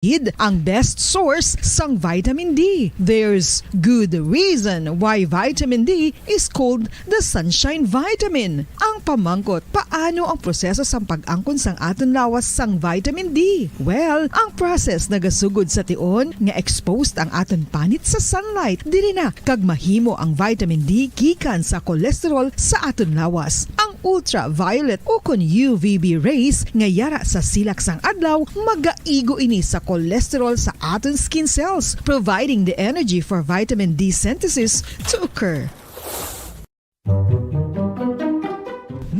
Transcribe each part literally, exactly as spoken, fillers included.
Id ang best source sang vitamin D. There's good reason why vitamin D is called the sunshine vitamin. Ang pamangkot, paano ang proseso sang pag-angkon sang aton lawas sang vitamin D? Well, ang process nagasugod sa tion nga exposed ang aton panit sa sunlight. Diri na kag mahimo ang vitamin D gikan sa cholesterol sa aton lawas. Ang ultraviolet ukon U V B rays nga yara sa silak sang adlaw, magaigo ini sa cholesterol sa aton skin cells, providing the energy for vitamin D synthesis to occur.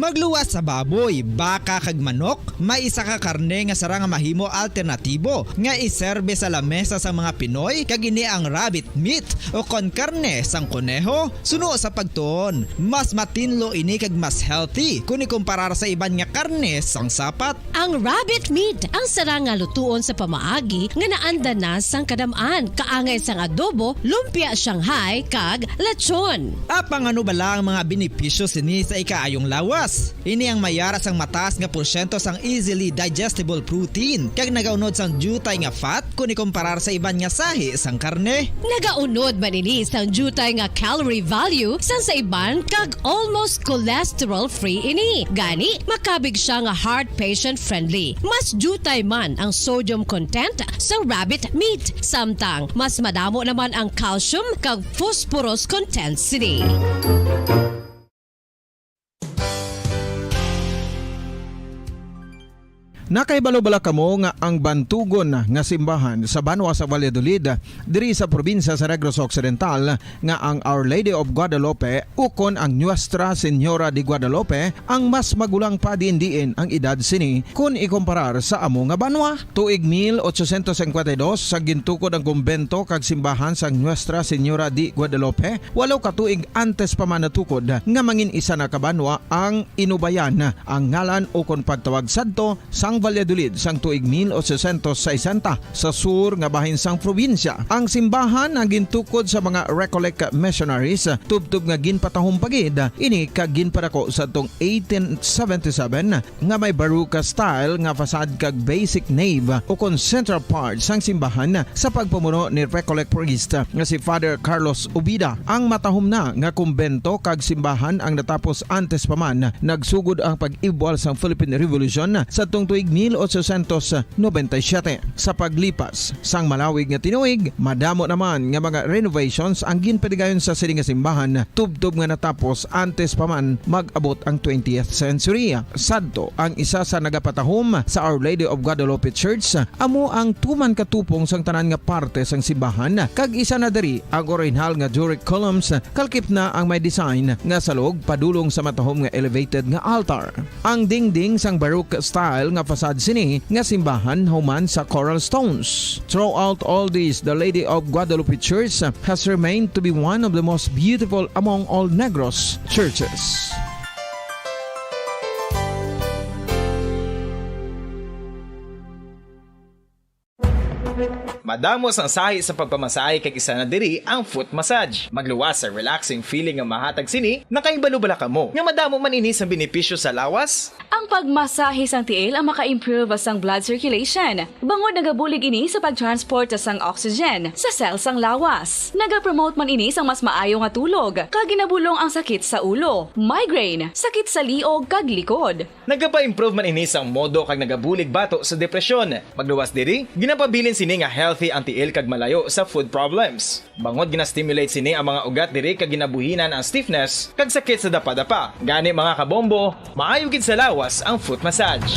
Magluwas sa baboy, baka kag manok, may isa ka karne nga sarang nga mahimo alternatibo nga iserbe sa lamesa sang mga Pinoy, kag ini ang rabbit meat o kon karne sang koneho. Suno sa pagtuon, mas matinlo ini kag mas healthy kon ikumparar sa iban nga karne sang sapat. Ang rabbit meat ang sarang nga lutuon sa pamaagi nga naanda na sang kadam-an, kaangay sang adobo, lumpia Shanghai, kag lechon. Apang ano bala ang mga benepisyo sini sa ikaayong lawas? Ini ang mayara sang mataas nga porsyento sang easily digestible protein, kag nagaunod sang diutay nga fat kon ikumparar sa iban nga sahi sang karne. Nagaunod man ini sang diutay nga calorie value sang sa iban, kag almost cholesterol-free ini. Gani, makabig siya nga heart patient-friendly. Mas diutay man ang sodium content sa rabbit meat, samtang mas madamo naman ang calcium kag phosphorus content sini. Nakahibalo bala kamo nga ang bantugon nga simbahan sa banwa sa Valladolid, diri sa probinsya sa Negros Occidental, nga ang Our Lady of Guadalupe ukon ang Nuestra Señora de Guadalupe ang mas magulang pa diin-diin ang edad sini kon ikumparar sa amo nga banwa? Tuig mil ochocientos cincuenta y dos, sa gintukod ang kumbento kag simbahan sang Nuestra Señora de Guadalupe, walo ka tuig antes pa man natukod nga mangin isa na ka banwa ang Inubayan, ang ngalan ukon pagtawag sadto sang Valladolid sang tuig mil ochocientos sesenta, sa sur nga bahin sang probinsya. Ang simbahan ang gintukod sa mga Recollect missionaries, tubtob nga ginpatahom pa gid ini kag ginpadako sadtong eighteen seventy-seven, nga may Baroque style nga facade kag basic nave ukon central part sang simbahan sa pagpamuno ni Recollect priest nga si Father Carlos Ubida. Ang matahom na nga kumbento kag simbahan ang natapos antes pa man nagsugod ang pag-ibwal sang Philippine Revolution sadtong tuig mil ochocientos noventa y siete. Sa paglipas sang malawig nga tinuig, madamo naman nga mga renovations ang ginpatigayon sa sini nga simbahan, tubtob nga natapos antes pa man mag-abot ang twentieth century. Sadto, ang isa sa nagapatahom sa Our Lady of Guadalupe Church amo ang tuman katupong sang tanan nga parte sang simbahan, kag isa na diri ang orihinal nga Doric columns, kalkip na ang may design nga salog padulong sa matahom nga elevated nga altar. Ang dingding sang Baroque style nga facade sini nga simbahan human sa coral stones. Throughout all this, the Lady of Guadalupe Church has remained to be one of the most beautiful among all Negros churches. Madamo sang sahi sa pagpamasahe, kag isa na diri ang foot massage. Magluwas sa relaxing feeling nga mahatag sini. Nakahibalo bala kamo nga madamo man ini sang benepisyo sa lawas? Ang pagmasahe sang tiil ang maka-improve sang blood circulation, bangod nagabulig ini sa pag-transport sang oxygen sa cell sang lawas. Nagapromote man ini sang mas maayo nga tulog, kag ginabulong ang sakit sa ulo, migraine, sakit sa liog, kag likod. Nagapa-improve man ini sang modo kag nagabulig bato sa depresyon. Magluwas diri, ginapabilin sini nga healthy ang tiil kag malayo sa foot problems. Bangod gina-stimulate sini ang mga ugat diri kag ginabuhinan ang stiffness kag sakit sa dapadapa. Gani, mga kabombo, maayo gid sa lawas ang foot massage.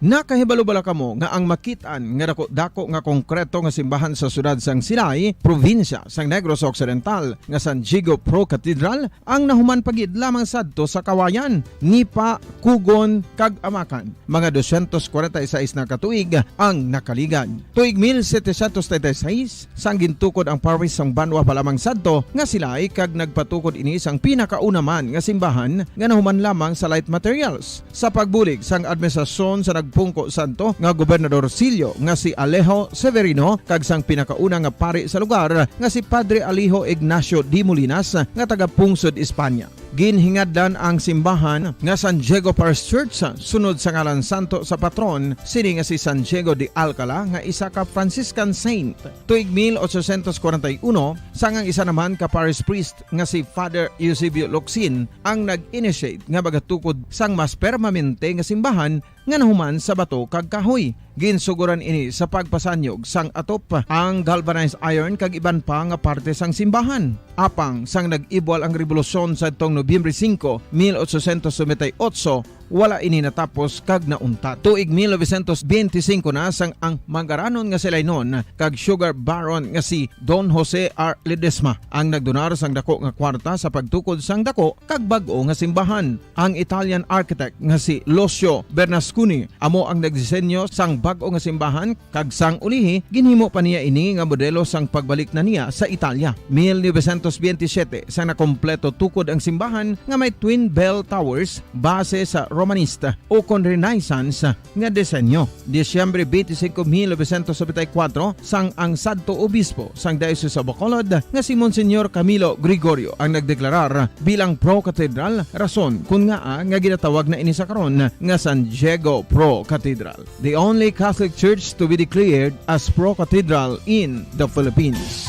Nakahibalo bala kamo nga ang makit-an nga dako-dako nga konkreto nga simbahan sa siyudad sang Silay, probinsya sang Negros Occidental, nga San Diego Pro Cathedral, ang nahuman pa gid lamang sadto sa kawayan, nipa, kugon, kag amakan? Mga dosyentos kwarenta y seis na ka tuig ang nakaligad. Tuig mil setecientos treinta y seis, sang gintukod ang parish sang banwa pa lamang sadto nga Silay, kag nagpatukod ini sang pinakauna man nga simbahan nga nahuman lamang sa light materials. Sa pagbulig sang administrasyon sa nagpungko sadto nga Gobernador Sillo nga si Alejo Severino kag sang pinakauna nga pari sa lugar nga si Padre Alejo Ignacio de Molinas nga taga Pungsod, Espanya. Ginhingadlan ang simbahan nga San Diego Parish Church sunod sa ngalan santo sa patron sini nga si San Diego de Alcala nga isa ka Franciscan saint. Tuig mil ochocientos kwarenta y uno, sang ang isa naman ka parish priest nga si Father Eusebio Locsin ang nag-initiate nga magatukod sang mas permanente nga simbahan nga nahuman sa bato kag kahoy. Ginsugoran ini sa pagpasanyog sang atop, ang galvanized iron kag iban pa nga parte sang simbahan. Apang sang nag-ibwal ang rebolusyon sadtong Nobyembre singko, mil ochocientos noventa y ocho, wala ini natapos kag nauntat. Tuig mil novecientos benti singko na sang ang mangaranon nga si Lainon kag sugar baron nga si Don Jose R. Ledesma ang nagdonar sang dako nga kwarta sa pagtukod sang dako kag bag-o nga simbahan. Ang Italian architect nga si Lucio Bernasconi amo ang nagdisenyo sang bag-o nga simbahan, kag sang ulihi, ginhimo pa niya ini nga modelo sang pagbalik na niya sa Italia. Mil novecientos benti siyete, sang nakompleto tukod ang simbahan nga may twin bell towers base sa Romanista o kon Renaissance nga disenyo. Disyembre twenty-five, mil novecientos noventa y cuatro, sang ang sadto obispo sang Diocese of Bacolod nga si Monsignor Camilo Gregorio ang nagdeklarar bilang Pro Cathedral, rason kun ngaa nga ginatawag na ini sa karon nga San Diego Pro Cathedral, the only Catholic church to be declared as Pro Cathedral in the Philippines.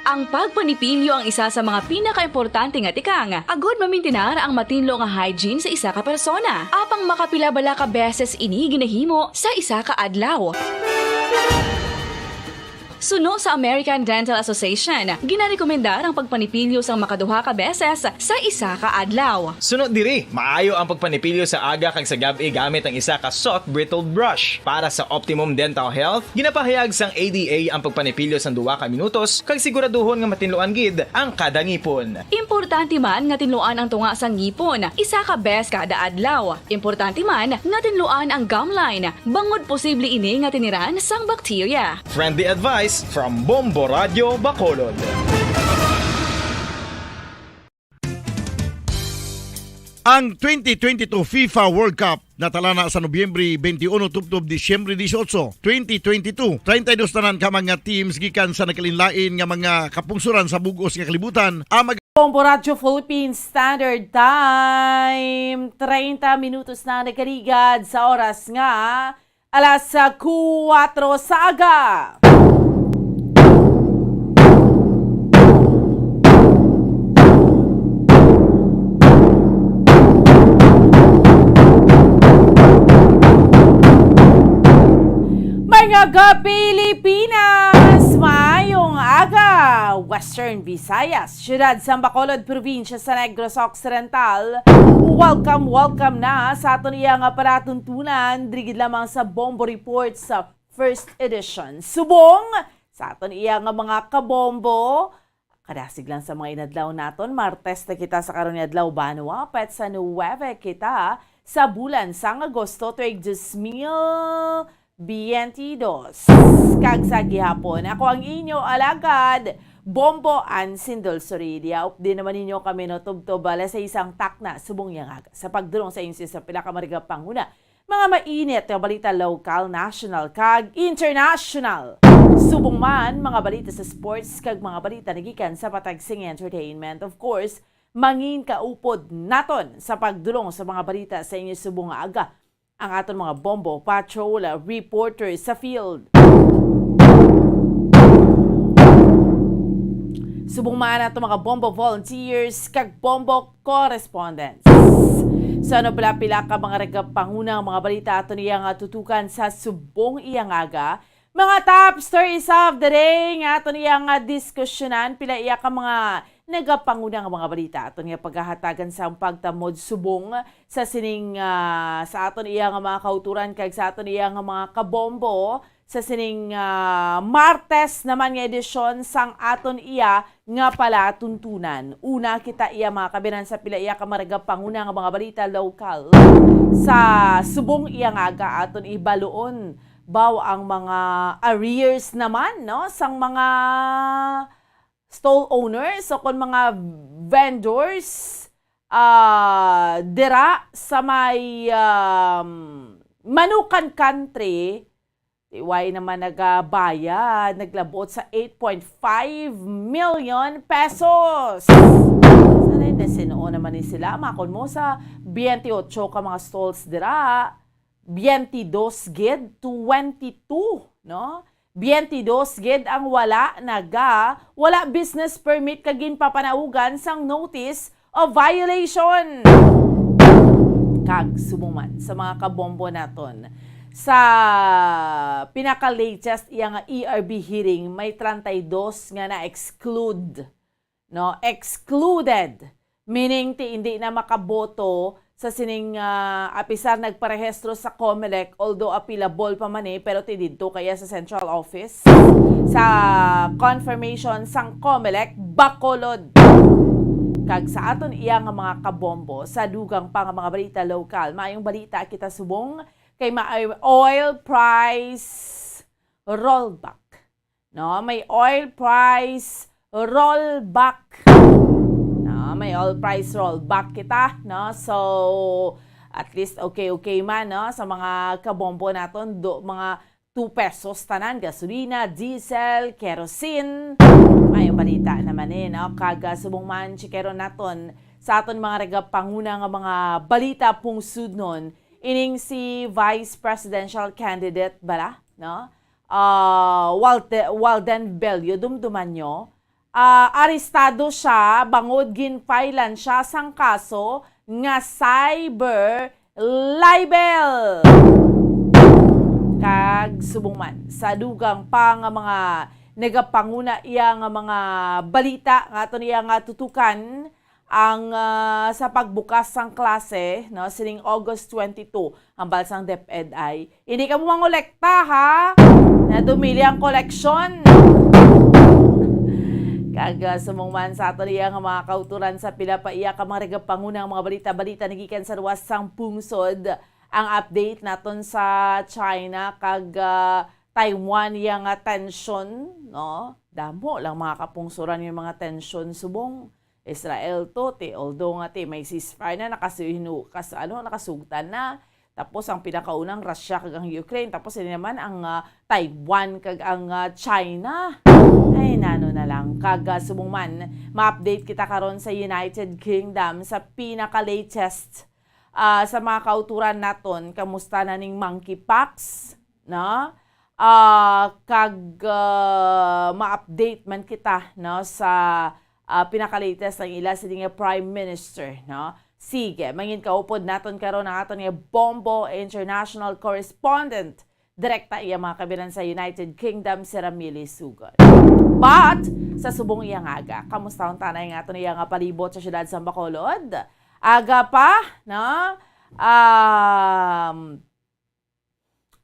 Ang pagpanipilyo ang isa sa mga pinakaimportante nga tikang agod mamintinar ang matinlo nga hygiene sa isa ka persona. Apang makapila bala ka beses ini ginahimo sa isa ka adlaw? Suno sa American Dental Association, ginarekomendar ang pagpanipilyo sang makaduha ka beses sa isa ka adlaw. Suno diri, maayo ang pagpanipilyo sa aga kag sa gab-i gamit ang isa ka soft bristled brush. Para sa optimum dental health, ginapahayag sang A D A ang pagpanipilyo sang duha ka minutos kag siguraduhon nga matinluan gid ang kada ngipon. Importante man nga tinluan ang tunga sang ngipon isa ka bes kada adlaw. Importante man nga tinluan ang gum line, bangod posible ini nga tiniran sang bakterya. Friendly advice from Bombo Radio Bacolod. Ang twenty twenty-two FIFA World Cup natalana sa Nobyembre twenty-one tubtob Disyembre dieciocho, twenty twenty-two. Treinta y dos tanan ka mga teams gikan sa nagkalainlain nga mga kapungsoran sa bug-os nga kalibutan ang mag- Bombo Radyo Philippine Standard Time, treinta minutos na nagkaligad sa oras nga alas kuwatro sa aga. Mga ka-Pilipinas, maayong aga, Western Visayas. Siyudad sang Bacolod, probinsya sa Negros Occidental. Welcome, welcome na sa aton iya nga palatuntunan, diri gid lamang sa Bombo Report sa first edition. Subong sa aton iya nga mga kabombo, kadasig lang sa mga inadlaw naton. Martes na kita sa karon nga adlaw, banwa, petsa nuwebe kita sa bulan sang Agosto, tuig dos mil biyente dos. Kag sa gihapon, ako ang inyo alagad, Bombo Ann Sindol Sorilia. Updi naman ninyo kami, no, tubtob alas sais sang takna subong iya nga aga sa pagdulong sa inyo sa pila ka mga panguna, mga mainit nga balita, lokal, national, kag international. Subong man, mga balita sa sports kag mga balita nagikan sa patag sing entertainment. Of course, mangin kaupod naton sa pagdulong sa mga balita sa inyo subong nga aga ang aton mga Bombo Patrol reporters sa field. Subong man aton mga Bombo volunteers kag Bombo correspondents. Sa ano pila-pila ka mga nagapanguna nga mga balita aton iya nga tutukan sa subong iya nga aga, Mga top stories of the day nga aton iya nga diskusyonan, pila iya ka mga nagapanguna nga mga balita aton nga paghahatagan sa pagtamod subong sa sining, ah, sa aton iya nga mga kauturan kag sa aton iya nga mga kabombo sa sining, ah, Martes naman nga edisyon sang aton iya nga palatuntunan. Una kita iya mga kabinan sa pila iya ka mga nagapanguna nga mga balita lokal sa subong iya nga aga aton ibaluon baw ang mga arrears naman, no, sang mga stall owners o kon mga vendors, ah, dira sa may, um, Manukan Country, wala naman nagabayad, naglabot sa eight point five million pesos. Sanay na sinuon naman ni sila, makon mo sa twenty-eight ka mga stalls dira, twenty-two gid, twenty-two, no? Twenty-two gid ang wala naga, wala business permit kag ginpapanaugan sang notice of violation. Kag subong man sa mga kabombo naton, sa pinaka-latest iya nga E R B hearing, may treinta y dos nga na-exclude, no? Excluded. Meaning, ti hindi na makaboto sa sining, ah, apisar nagparehistro sa Comelec, although appealable pa man ni, pero ti didto kaya sa central office, sa confirmation sang Comelec, Bacolod. Kag sa aton iya nga mga kabombo, sa dugang pa nga mga balita lokal, maayong balita kita subong kay maay oil price rollback. No, may oil price rollback. No, may oil price rollback kita, no? So, at least okay-okay man, no? Sa mga kabombo naton, do, mga two pesos tanan, gasolina, diesel, kerosene. Maayong balita naman eh, no? Kag, ah, subong man, chikeron naton sa aton mga nagapanguna nga mga balita pungsudnon, ining si Vice Presidential Candidate bala, no? Ah, Walde-, Walden Bello, dumduman nyo, ah, arestado siya bangod ginfilean siya sang kaso nga cyber libel. Kag subong man, sa dugang pa nga mga nagapanguna iya nga mga balita nga aton iya nga tutukan, ang, ah, sa pagbukas sang klase, no, sining August twenty-two, hambal sang DepEd ay, hindi ka mo mangolekta, ha? Nadumili ang koleksyon. Kag, ah, subong man sa aton iya nga mga kauturan sa pila pa iya ka mga nagapanguna nga mga balita-balita nagikan sa luwas sang pungsod, ang update naton sa China kag, ah, Taiwan iya nga tensyon, no? Damo lang mga kapungsoran yung mga tensyon subong. Israel to, ti, although nga, ti, may ceasefire na, nakasuhinu-, kas-, ano, nakasugtan na. Tapos ang pinakaunang Russia kag ang Ukraine, tapos ini naman ang, ah, Taiwan kag ang, ah, China. Ay, nano na lang. Kag, ah, subong man, ma-update kita karon sa United Kingdom sa pinaka-latest, ah, sa mga kauturan naton. Kamusta na ning monkeypox, no? Ah, kag, ah, ma-update man kita, no, sa, ah, pinaka-latest ang ila sini nga Prime Minister, no? Sige, mangin kaupod naton karon ang aton nga Bombo International Correspondent. Direkta iya mga kabilan sa United Kingdom, si Ramili Sugon. But, sa subong iya nga aga, kamustahon tanay nga aton iya nga palibot sa siyudad sa Bacolod? Aga pa, no? Um,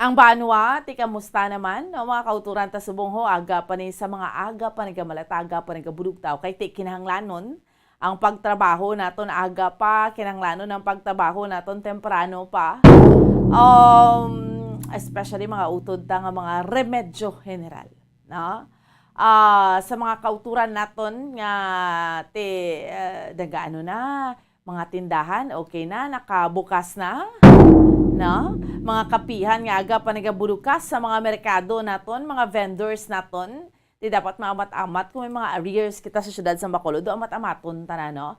Ang banwa, ti kamusta naman, no, mga kauturan ta subong ho, aga pa ni sa mga aga pa nagamalataga pa nagabulugtaw, kay ti kinahanglanon ang pagtrabaho naton aga pa, kinahanglanon ang pagtrabaho naton temprano pa. Um, especially mga utod ta nga mga remedyo general, no? Ah, sa mga kauturan naton nga ti, ah, nagaano na, mga tindahan, okay na, nakabukas na, no? Mga kapihan nga aga pa nagabukas sa mga merkado naton, mga vendors naton. Di dapat maamat-amat kung may mga arrears kita sa siyudad sa Bacolod, do amat-amaton tanan, no?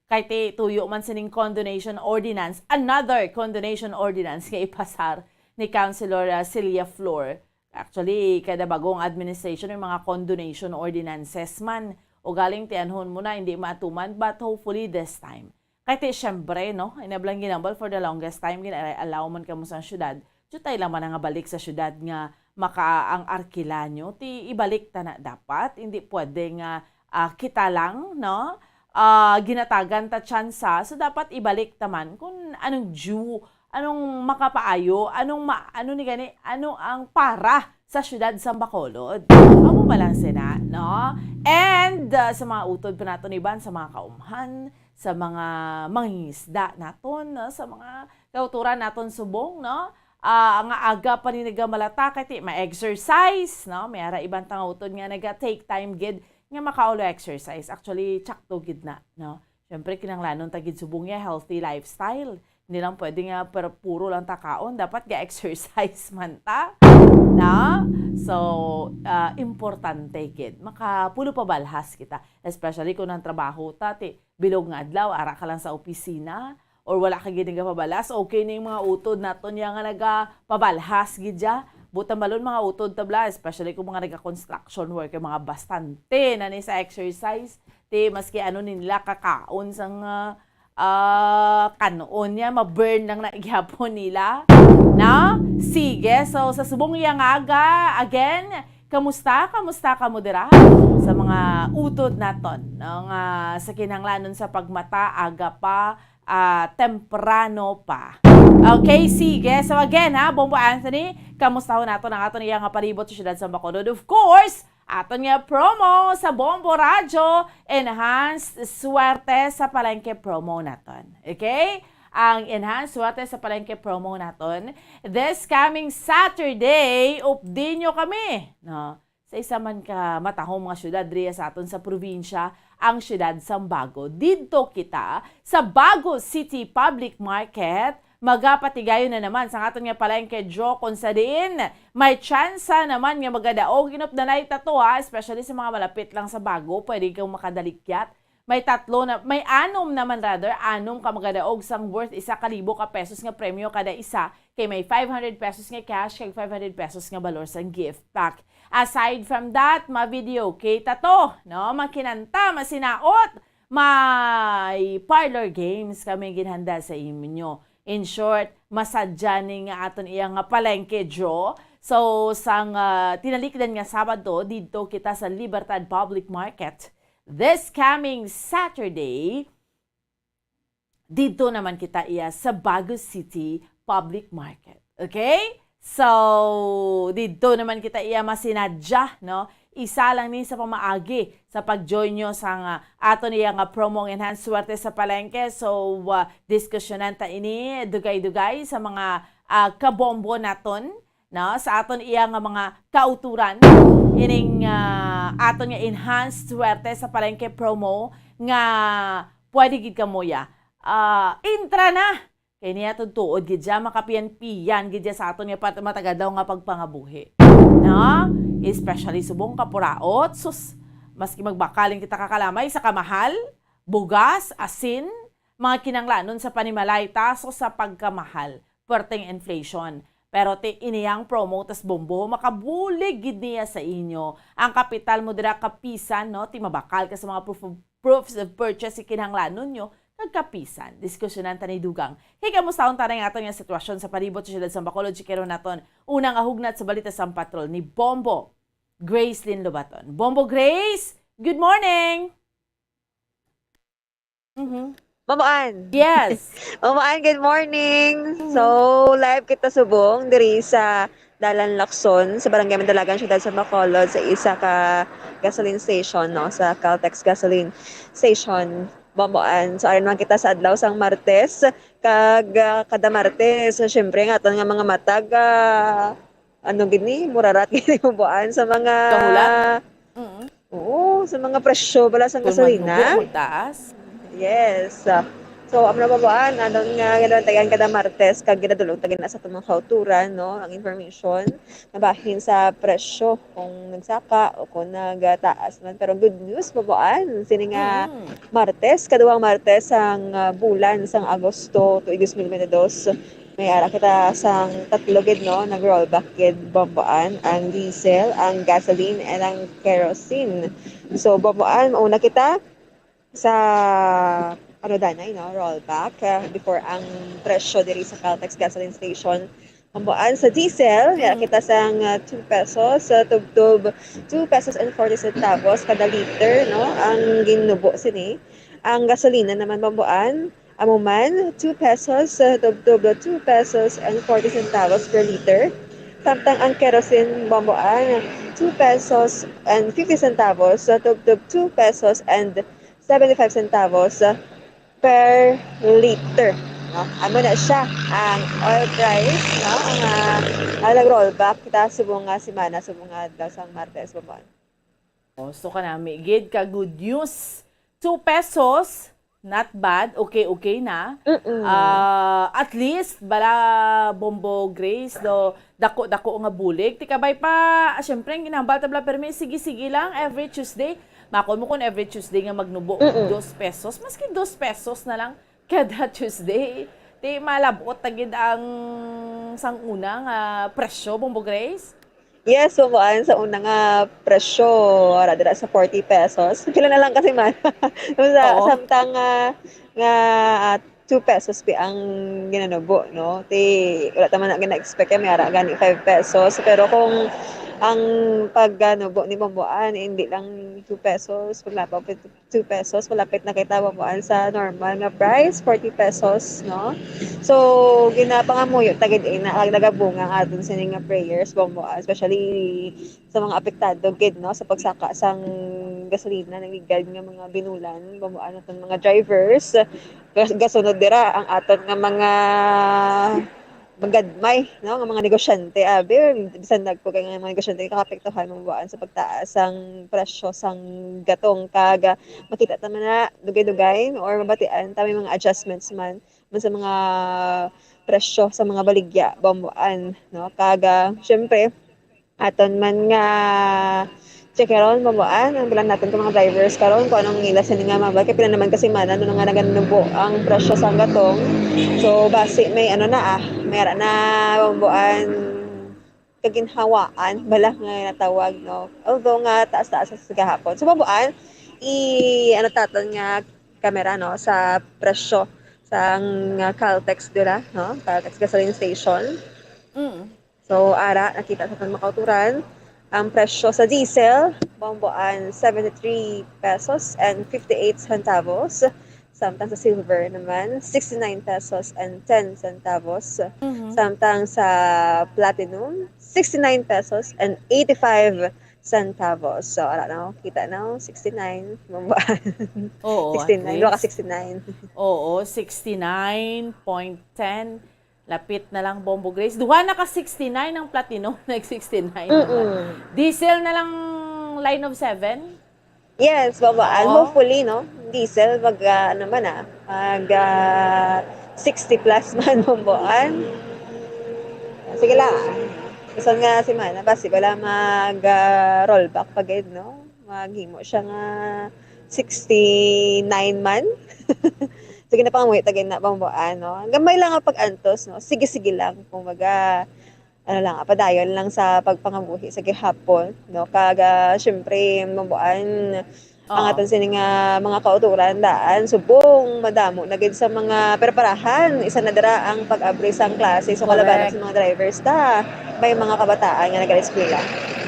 Kay ti tuyo man sining condonation ordinance, another condonation ordinance nga ipasar ni Councilor, ah, Celia Flor. Actually, kada bagong administration, may mga condonation ordinances man. O galing, tianhon mo na, hindi maatuman, but hopefully this time. Kay ti, syempre, no? Inablang ginambal for the longest time, gina-allow man kamo sa syudad. Jutay lang man nga balik sa syudad nga maka-, ang arkila nyo, ti ibalik ta na dapat. Hindi pwede nga, ah, kita lang, no? Ah, ginatagan ta tsansa, so dapat ibalik ta man kung anong due, anong makapaayo, anong ma-, ano ni gani, ano ang para sa siyudad sang Bacolod. Amo ba lang sina, no? And, ah, sa mga utod pa naton iban, sa mga kaumhan, sa mga mangingisda naton, no? Sa mga kauturan naton subong, no? Ah, nga aga pa ni nagamalata kay ti ma-exercise, no? May ara iban ta nga utod nga naga-take time gid nga makaulo exercise. Actually, tsakto gid na, no? Siyempre, kinahanglanon ta gid subong ya healthy lifestyle. Hindi lang pwede nga per-, puro lang ta kaon, dapat ga-exercise man ta, no? So, ah, importante gid. Makapulo pa balhas kita, especially kung ang trabaho ta, ti, bilog nga adlaw, ara ka lang sa opisina, or wala ka gid nagapabalas, okay na yung mga utod naton ya nga nagapabalhas gid ya. Buta balon mga utod tabla, especially kung mga naga-construction worker, mga bastante na ni sa exercise. Ti, maski ano nila kakaon sang, ah, ah, kanon ya, ma-burn lang na gihapon nila. Na? Sige, so sa subong ya nga aga, again, kamusta? Kamusta kamo dira? Sa mga utod naton, no, nga sa kinahanglanon sa pagmata, aga pa, ah, temprano pa. Okay, sige. So again, ha, Bombo Anthony, kamustahon naton ang aton iya nga palibot sa siyudad sa Bacolod. Of course, aton nga promo sa Bombo Radyo, enhanced swerte sa palengke promo naton. Okay? Ang enhanced swerte sa palengke promo naton, this coming Saturday, updi nyo kami, no? Sa isa man ka matahom nga syudad riya sa aton sa probinsya, ang siyudad sang Bago. Didto kita sa Bago City Public Market, magapatigayon na naman sa aton nga palengke draw, kung sa diin may tsansa naman nga magadaog. Inupdanay ta to, ha, especially sa mga malapit lang sa Bago, pwede kang makadalikyat. May tatlo na, may anom naman, rather, anom ka magadaog sang worth isa ka libo ka pesos nga premyo kada isa, kay may five hundred pesos nga cash kag five hundred pesos nga balor sang gift pack. Aside from that, ma-videoke ta to, no? Makinanta, masinaot, may parlor games kami ginhanda sa inyo. In short, masadya ni nga aton iya nga palengke draw. So, sang, ah, tinalikdan nga Sabado, didto kita sa Libertad Public Market. This coming Saturday, didto naman kita iya sa Bago City Public Market. Okay? So, didto naman kita iya masinadya, no? Isa lang ni sa pamaagi sa pag-join nyo sa nga aton iya nga promo nga Enhanced Swerte sa Palengke. So, ah, diskusyonan ta ini dugay-dugay sa mga, ah, kabombo naton, no? Sa aton iya nga mga kauturan, ining, ah, aton nga Enhanced Swerte sa Palengke promo nga pwede gid kamo ya, ah, intra na. Kay niya tuod gid siya, makapiyan-piyan gid siya sa aton nga pat-, matag-adlaw nga pagpangabuhi. No? Especially subong kapuraot, sus, maski magbakal lang kita ka kalamay sa kamahal, bugas, asin, mga kinanglanon sa panimalay, taas sa pagkamahal, perting inflation. Pero ti ini ang promo tas bombo, makabulig gid niya sa inyo. Ang kapital mo dira kapisan, no? Ti mabakal ka sa mga proof of, proofs of purchase nga kinahanglanon nyo, kag kapisan. Diskusyonan ta ni Dugang. Kay kamustahon ta na ang aton nga sitwasyon sa palibot sa siyudad sa Bacolod, chikero naton. Una nga hugnat sa balita sa patrol ni Bombo Gracelyn Lobaton. Bombo Grace, good morning! Mhm. Ma'am Ann. Yes. Ma'am Ann, good morning. Mhm. So, live kita subong diri sa Dalan Lacson, sa Barangay Mandalagan, Siyudad sa Bacolod, sa isa ka gasoline station, no, sa Caltex gasoline station, Ma'am Ann. So, ari naman kita sa adlaw sang Martes, kag, ah, kada Martes, so, syempre, nga aton nga mga matag, ah, ano gini, murarat gini, Ma'am Ann, sa mga Kahulat? Mm. Oo, sa mga presyo bala sa Kung gasolina. Magnubo, magtaas. Yes. Ah, so, amo na, Ma'am Ann, aton nga ginabantayan kada Martes, kag ginadulog ta gid na sa atong mga kauturan, no, ang information nabahin sa presyo, kung nagsaka o kung nagtaas man. Pero good news, Ma'am Ann, sini nga Mm. Martes, kaduhang Martes sang, ah, bulan sang Agosto, tuig dos mil bente dos, may ara kita sang tatlo gid, no? Nag-rollback gid, Bombo Ann, ang diesel, ang gasoline, and ang kerosene. So, Bombo Ann, mauna kita sa, ano, danay, no? Rollback, ah, before ang presyo diri sa Caltex gasoline station. Bambuan, sa diesel, ya, mm, kita sang, ah, two pesos, sa tubtob, two pesos and forty centavos kada liter, no? Ang ginubo sini. Ang gasolina naman, Bambuan, amo man, two pesos, sa tubtob, two pesos and forty centavos per liter. Samtang ang kerosene, Bambuan, two pesos and fifty centavos, sa tubtob, two pesos and seventy-five centavos per liter, no? Amo na siya ang oil price, no? Ang, ah, ang nag-rollback kita subong nga semana, subong nga adlaw sang Martes, Bambuan. Oh, so kanami gid ka good news. Two pesos, not bad. Okay, okay na. Mm-mm. Ah, at least, bala, Bombo Grace, do, dako-dako nga bulig. Ti kabay pa, ah, syempre, ang ginhambal ta bala, pero may sige-sige lang every Tuesday. Makon mo kung every Tuesday nga magnubo og Mm-mm. dos pesos, maski dos pesos na lang kada Tuesday, ti malab-ot na gid ang sang una nga presyo, Bombo Grace? Yes, Bombo Ann, sa una nga presyo, ara dira sa forty pesos. Pila na lang kasi man. Sa, oo, samtang, ah, nga, ah, two pesos pi ang ginanubo, no? Ti, wala ta man na gina-expect nga may ara gani five pesos. Pero kung ang pagganubo ni Bombo Ann, hindi lang two pesos, kung napaw two pesos, malapit na kita, Bombo Ann, sa normal nga price, forty pesos, no? So, ginapangamuyo ta gid ina, ang nagabunga ang aton sini nga prayers, Bombo Ann, especially sa mga apektado gid, no, sa pagsaka sang gasolina, nagligad nga mga binulan, Bombo Ann, aton mga drivers. Gas-, gasunod dira ang aton nga mga magadmay, no, nga mga negosyante. Abi, bisan dagko kay nga mga negosyante, kakaapektuhan, Bombo Ann, sa pagtaas sang presyo sang gatong. Kag, ah, makita ta man na dugay-dugay or mabatian ta may mga adjustments man, man sa mga presyo sa mga baligya, Bombo Ann, no? Kag, ah, syempre, aton man nga checkeron, Bombo Ann, ang bilang naton ka mga drivers karon kung anong ila sini nga mabal. Kay pila naman ka semana, no, nga naganubo ang presyo sang gatong. So, basi may ano na, ah, may ara na, Bombo Ann, kaginhawaan bala nga natawag, no? Although nga taas-taas sa gahapon. So, Bombo Ann, i-, ano ta aton nga camera, no, sa presyo sang, ah, Caltex dira, no? Caltex gasoline station. Mm. So, ara, nakita sa aton mga kauturan, ang presyo sa diesel, Bombo Ann, seventy-three pesos and fifty-eight centavos. Samtang sa silver naman, sixty-nine pesos and ten centavos. Mhm. Samtang sa platinum, sixty-nine pesos and eighty-five centavos. So, ara, no? Kita, no? Sixty-nine, Bombo Ann. Oo, at sixty-nine, duha ka least. Sixty-nine. Oo, sixty-nine point ten. Lapit na lang, Bombo Grace. Duha na ka sixty-nine ang platinum, nag-sixty-nine naman. Mm-mm. Diesel na lang, line of seven? Yes, Bombo Ann. Oo. Hopefully, no? Diesel, mag, ah, ano man, ah, mag, ah, sixty plus man, Bombo Ann. Sige lang. Bisan nga semana, basi wala mag, ah, rollback pa gid, no? Maghimo siya nga sixty-nine man. Sige na, pangamuyo ta gid na, Bombo Ann, no? Gamay lang ang pag-antos, no? Sige-sige lang. Kumbaga, ano lang, padayon lang sa pagpangabuhi sa gihapon, no? Kag, ah, syempre, Bombo Ann, ang, oo, aton sini nga mga kauturan daan, subong madamo na gid sa mga preparahan. Isa na dira ang pag-abri sang klase. So, kalabanan, correct, sa mga drivers ta, may mga kabataan nga nag-eskwela.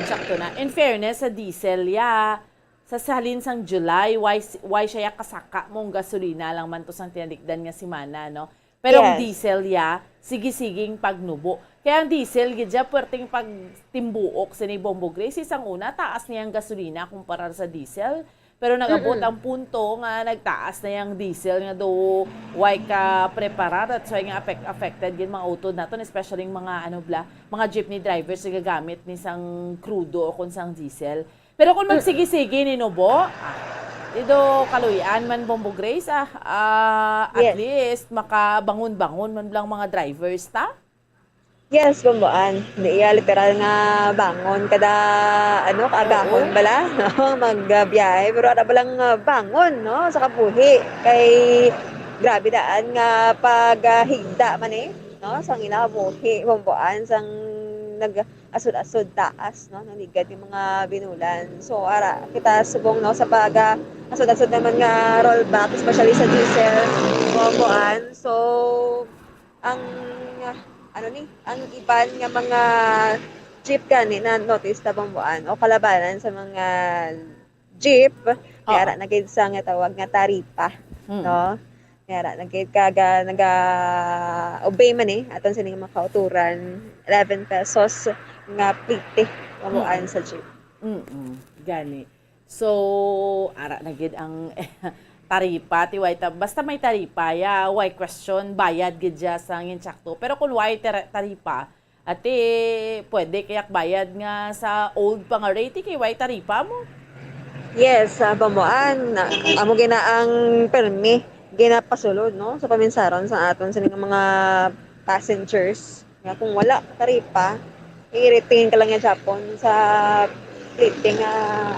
Sakto na. In fairness sa diesel, ya, sa, sa halin sang July, why, why siya ya kasaka mong gasolina lang man to sang tinalikdan nga semana, no? Pero ang, yes, diesel, ya, sige-siging pagnubo. Kaya ang diesel, gid siya, puwerteng pagtimbuok sini, Bombo Grace. Sang una, taas niya ang gasolina kumpara sa diesel. Pero nag-abot, mm-mm, ang punto nga nagtaas na yang diesel nga do way ka preparar. That's why nga affect-, affected gid mga utod naton, especially yung mga, ano bala, mga jeepney drivers nga gagamit ni sang krudo o kung sang diesel. Pero kung, mm-mm, magsigi-sigi ni nubo, ah, ido kaluy-an man, Bombo Grace, ah, ah, at, yes, least makabangon-bangon man lang mga drivers ta. Yes, Bombo Ann. Di iya literal nga bangon kada, ano, kaagahon, oo, bala, no? Magbiyahe, pero ara bala nga bangon, no? Sa kabuhi. Kay grabe daan nga pag, ah, higda man, eh, no? Sang ila buhi, Bombo Ann, sang nag-asod-asod taas, no? Naligad yung mga binulan. So, ara, kita subong, no, sa pag, ah, asod-asod naman nga rollback, especially sa diesel, Bombo Ann. So, ang, ah, Ano ni, ang iban nga mga jeep gani na notice ta, Bomboan, o kalabanan sa mga jeep, may Oo. ara na gid sa nga tawag nga taripa, Mm. no? May ara na gid, kaga naga-obey man eh aton sining mga kauturan, eleven pesos nga plete, Bomboan, Mm. sa jeep. Mm, gani. So, ara na gid ang taripa, ti way ta-, basta may taripa ya, way question, bayad gid siya sa insakto. Pero kung way tara-, taripa, ati, pwede kayak bayad nga sa old pa nga rate, kay way taripa mo. Yes, sa Bomboan, na, amo gina ang permi ginapasulod, no, sa paminsaron sa aton sining mga passengers. Nga kung wala taripa, i-retain ka lang niya Japon sa plete nga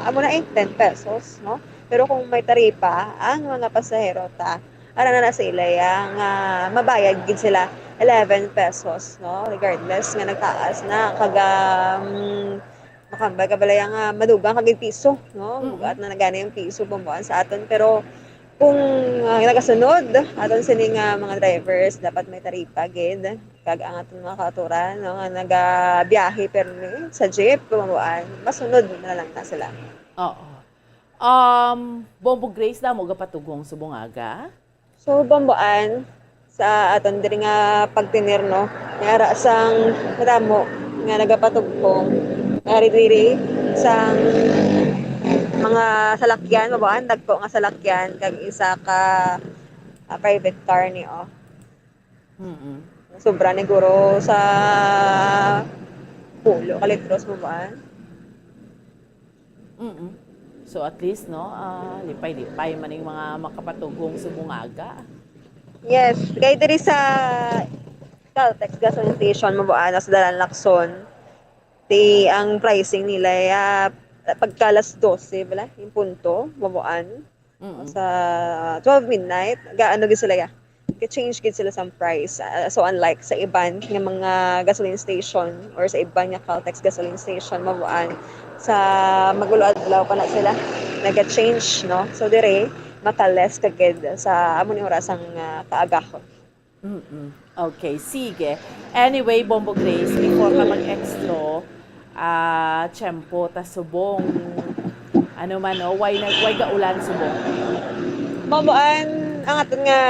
amo na eh, ten pesos, no? Pero kung may taripa, ang mga pasahero ta, ara na na sila ya nga mabayad gid sila eleven pesos, no? Regardless nga nagtaas na, kaga, mm, makambal ka bala ya nga madugang ka gid piso, no? Mm. Bugat na nagani ang piso, Bomboan, sa aton. Pero kung, ah, nagasunod aton sini nga mga drivers, dapat may taripa gid. Kag ang aton mga kauturan, no, nga nagabiyahe permi sa jeep, Bomboan, masunod na lang na sila. Oo. Um, Bombo Grace, damo gapatugong subong aga? So, Bomboan, sa aton diri nga pagtinir, no, may ara sang madamo nga nagapatugong. May ari diri sang mga salakyan, Bomboan, dagko nga salakyan, kag isa ka, ah, private car ni, oh. Mm. Sobra ni guro sa pulo ka litros, Bomboan. Mm. So at least, no, ah, lipay-lipay man ning mga makapatugong subong aga. Yes, kay diri sa Caltex gasoline station, Bomboan, sa Dalan Lacson, di ang pricing nila ya pagka alas dose bala, yung punto, Bomboan. Mm. Sa twelve midnight, gaano gid sila ya? Ga-change gid sila sa price. Ah, so unlike sa iban nga mga gasoline station or sa iban nga Caltex gasoline station, Bomboan, sa mag-ulo adlaw pa na sila naga-change, no? So dire, maka-less ka gid sa amo ni oras ang, ah, kaagahon. Mm-mm. Okay, sige. Anyway, Bombo Grace, before ka mag-extra, ah, tiyempo ta subong. Ano man, no? Why, nag, why gaulan subong? Bomboan, ang aton nga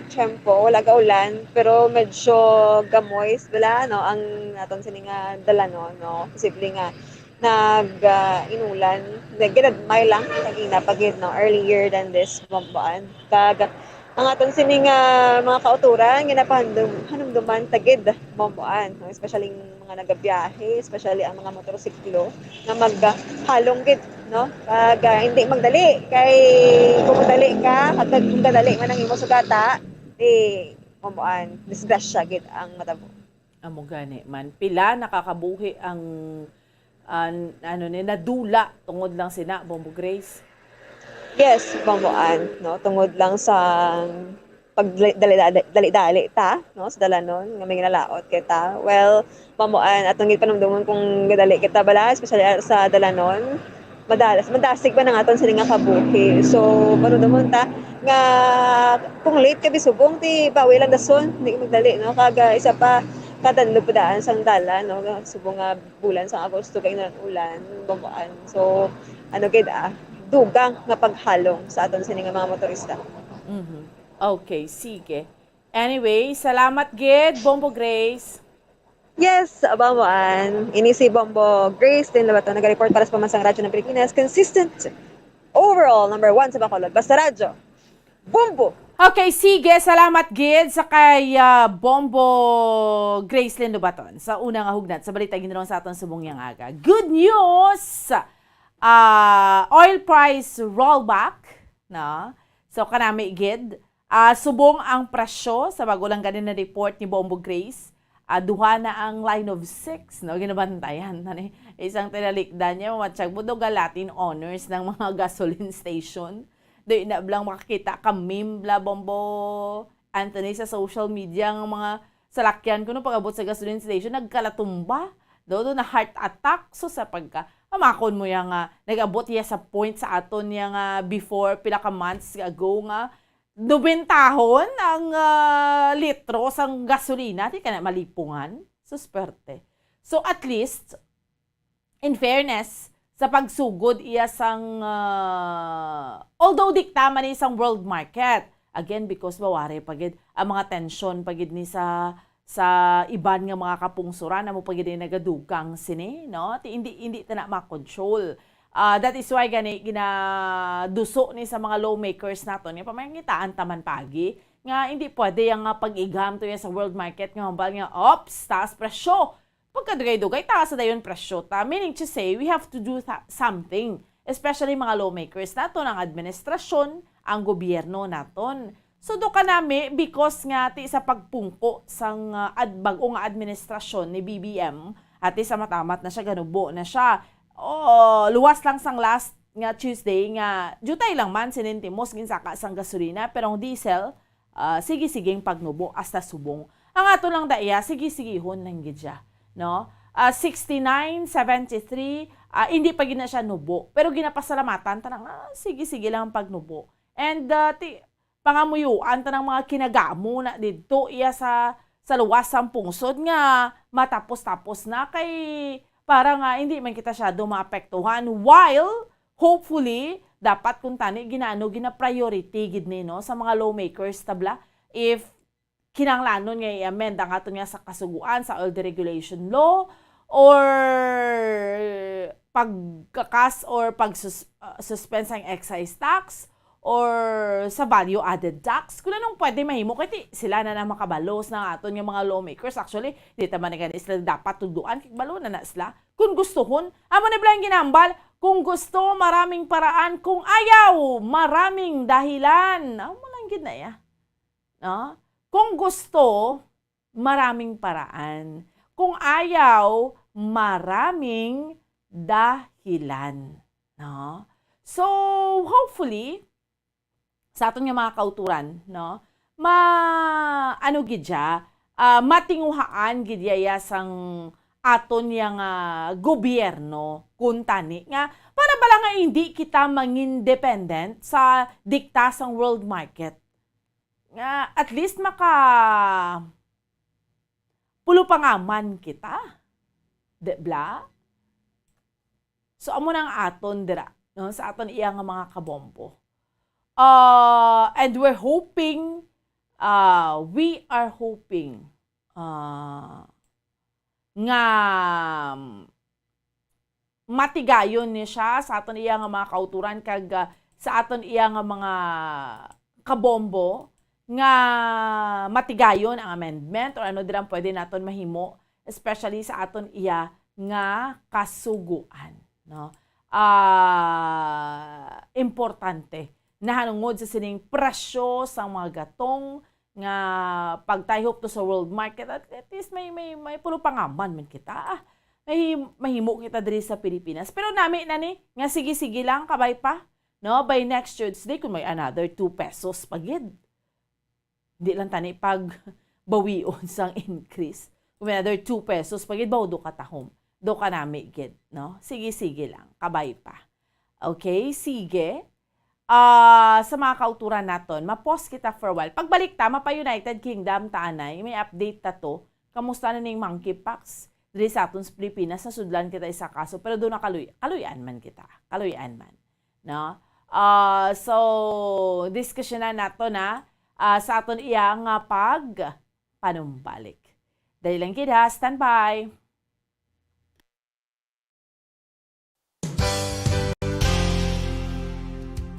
tiyempo, wala gaulan, pero medyo gamoy bala, no, ang aton sini nga dalanon, no? Posible nga nag, ah, inulan. Nag-, ginagmay lang, kagina pa gid, no, earlier than this, Bomboan. Kag ang aton sini nga mga kauturan, ginapahandum-, hanumduman ta gid, Bomboan, no? Especially mga nagabiyahe, especially ang mga motorsiklo, nga maghalong gid, no? Kag, ah, hindi magdali, kay kung magdali ka, kag kung kadali man ang imo sugata, di, Bomboan, disgrasya gid ang matabo. Amo gani man. Pila nakakabuhi ang, ah, ano ni, nadula tungod lang sina, Bombo Grace? Yes, Bomboan, no? Tungod lang sa pagdali-dali ta, no, sa dalanon, nga may ginalaot kita. Well, Bomboan, atong gid panumdumon kung gadali kita bala, especially sa dalanon. Madalas, madasig ba nang aton sini nga kabuhi? So, panumdumon ta nga kung late ka bisubong, ti bawi lang dason, hindi magdali, no? Kag, ah, isa pa, kadanlog pa daan sang dalan, no? Subong nga bulan sang Agosto kay ulan, Bomboan. So, ano gid, ah, dugang nga paghalong sa aton sini nga mga motorista. Mhm. Okay, sige. Anyway, salamat gid, Bombo Grace. Yes, Bomboan. Ini si Bombo Grace Lynn Lobaton, nag-report para sa Pambansang Radyo ng Pilipinas. Consistent, overall, number one sa Bacolod. Basta Radyo, Bombo! Okay, sige. Salamat gid sa kay, ah, Bombo Grace Lynn Lobaton sa unang hugnat sa balita ginrong sa aton subong yang aga. Good news! Ah, oil price rollback, no? So, kanami gid, ah, subong ang presyo sa bago lang gani na report ni Bombo Grace, ah, duha na ang line of six, no? Ginabantayan na ni isang tinalikdan niya, mamatsyag mo daw ga Latin honors ng mga gasoline station. Di na blang makakita ka meme bla, Bombo Anthony, sa social media, ng mga salakyan ko, no, pag-abot sa gasoline station, nagkalatumba. Daw, daw na heart attack. So, sa pagka, amakon mo yang, ah, nag-abot iya sa point sa aton yang, ah, before, pila ka months ago nga, nobentahon ang, ah, litro sang gasolina, di ka na malipungan. Susperte. So, at least, in fairness, sa pagsugod iya sang, ah, although dikta man ni sang world market, again, because mawari pa gid ang mga tensyon pa gid ni sa, sa iban nga mga kapungsoran, amo pa gid ang nagadugang sini, no? Ti-, hindi, hindi ta na ma-control. Ah, that is why gani ginaduso ni sa mga lawmakers naton nga pamangitaan ta man pagi nga hindi pwede ang, ah, pag-igam to ya sa world market nga hambal nga, "Ops, taas presyo." Pagkadugay-dugay, taas sa dayon presyo ta. Meaning to say, we have to do tha-, something. Especially mga lawmakers naton, ang administrasyon, ang gobyerno naton. So, do kanami, because nga ti sa pagpungko sang, ah, ad-, bag-o nga administrasyon ni B B M, ati sa matamat na siya, ganubo na siya. O, luwas lang sang last nga Tuesday nga, jutay lang man, sinintimos, ginsaka sang gasolina, pero ang diesel, ah, sige-siging pagnubo hasta subong. Ang ato lang daya, sige-sigihon lang gid siya, no? Ah, sixty-nine seventy-three, ah, hindi pa gid na siya nubo, pero ginapasalamatan ta na nga, ah, sige-sige lang ang pagnubo. And, ah, ti-, pangamuyuan ta ng mga kinagamo na didto iya sa, sa luwas sang pungsod nga matapos-tapos na kay para nga hindi man kita siya maapektuhan. While, hopefully, dapat kung tani ginaano, gina-priority gid ni, no, sa mga lawmakers, tabla, if kinahanglanon nga i-amend ang aton nga sa kasuguan sa oil deregulation law or pagkakas or pagsus-, uh, suspend sang excise tax or sa value added tax. Kung anong pwede mahimo, kay ti sila na na makabalo sa aton nga mga lawmakers. Actually, di ta man gani sila dapat tudloan, kay balo na na sila. Kung gustuhon, amo na bala ang ginambal. Kung gusto, maraming paraan. Kung ayaw, maraming dahilan. Amo lang gid na ya. No? Kung gusto, maraming paraan. Kung ayaw, maraming dahilan. No? So, hopefully, sa aton nga mga kauturan, no? Ma-, ano gid siya, ah, matinguhaan gid yaya sang aton yang, ah, gobyerno, kuntani nga para bala nga hindi kita mangin dependent sa dikta sang world market. Nga at least maka pulupangaman kita. Di bala? So, amo na ang aton dira, no? Sa aton iya nga mga kabombo. Uh, and we're hoping, uh, we are hoping, uh, nga matigayon ni siya sa aton iya nga mga kauturan kag, ah, sa aton iya nga mga kabombo nga matigayon ang amendment or ano dirang pwede naton mahimo, especially sa aton iya nga kasugoan, no? Ah, importante nahanungod sa sining presyo sang mga gatong nga pagtayhop to sa world market, at, at least may, may, may pulupangaman man kita. Ah, may mahimo kita diri sa Pilipinas. Pero nami na ni, nga sige-sige lang, kabay pa. No? By next Tuesday, kung may another two pesos pa gid. Di lang tani pag bawion sang increase. Kung may another two pesos pa gid, baw do ka tahom. Do ka nami gid, no? Sige-sige lang, kabay pa. Okay, sige. Ah, sa mga kauturan naton, ma-pause kita for a while. Pagbalik ta, mapa-United Kingdom ta anay, may update ta to. Kamusta na ning monkeypox? Diri sa aton sa Pilipinas, nasudlan kita isa kaso, pero doon na kaluy, kaluy-an man kita. Kaluy-an man. No? Ah, so, diskusyonan nato na, ah, sa aton iya nga pag panumbalik. Dali lang gid ha, standby.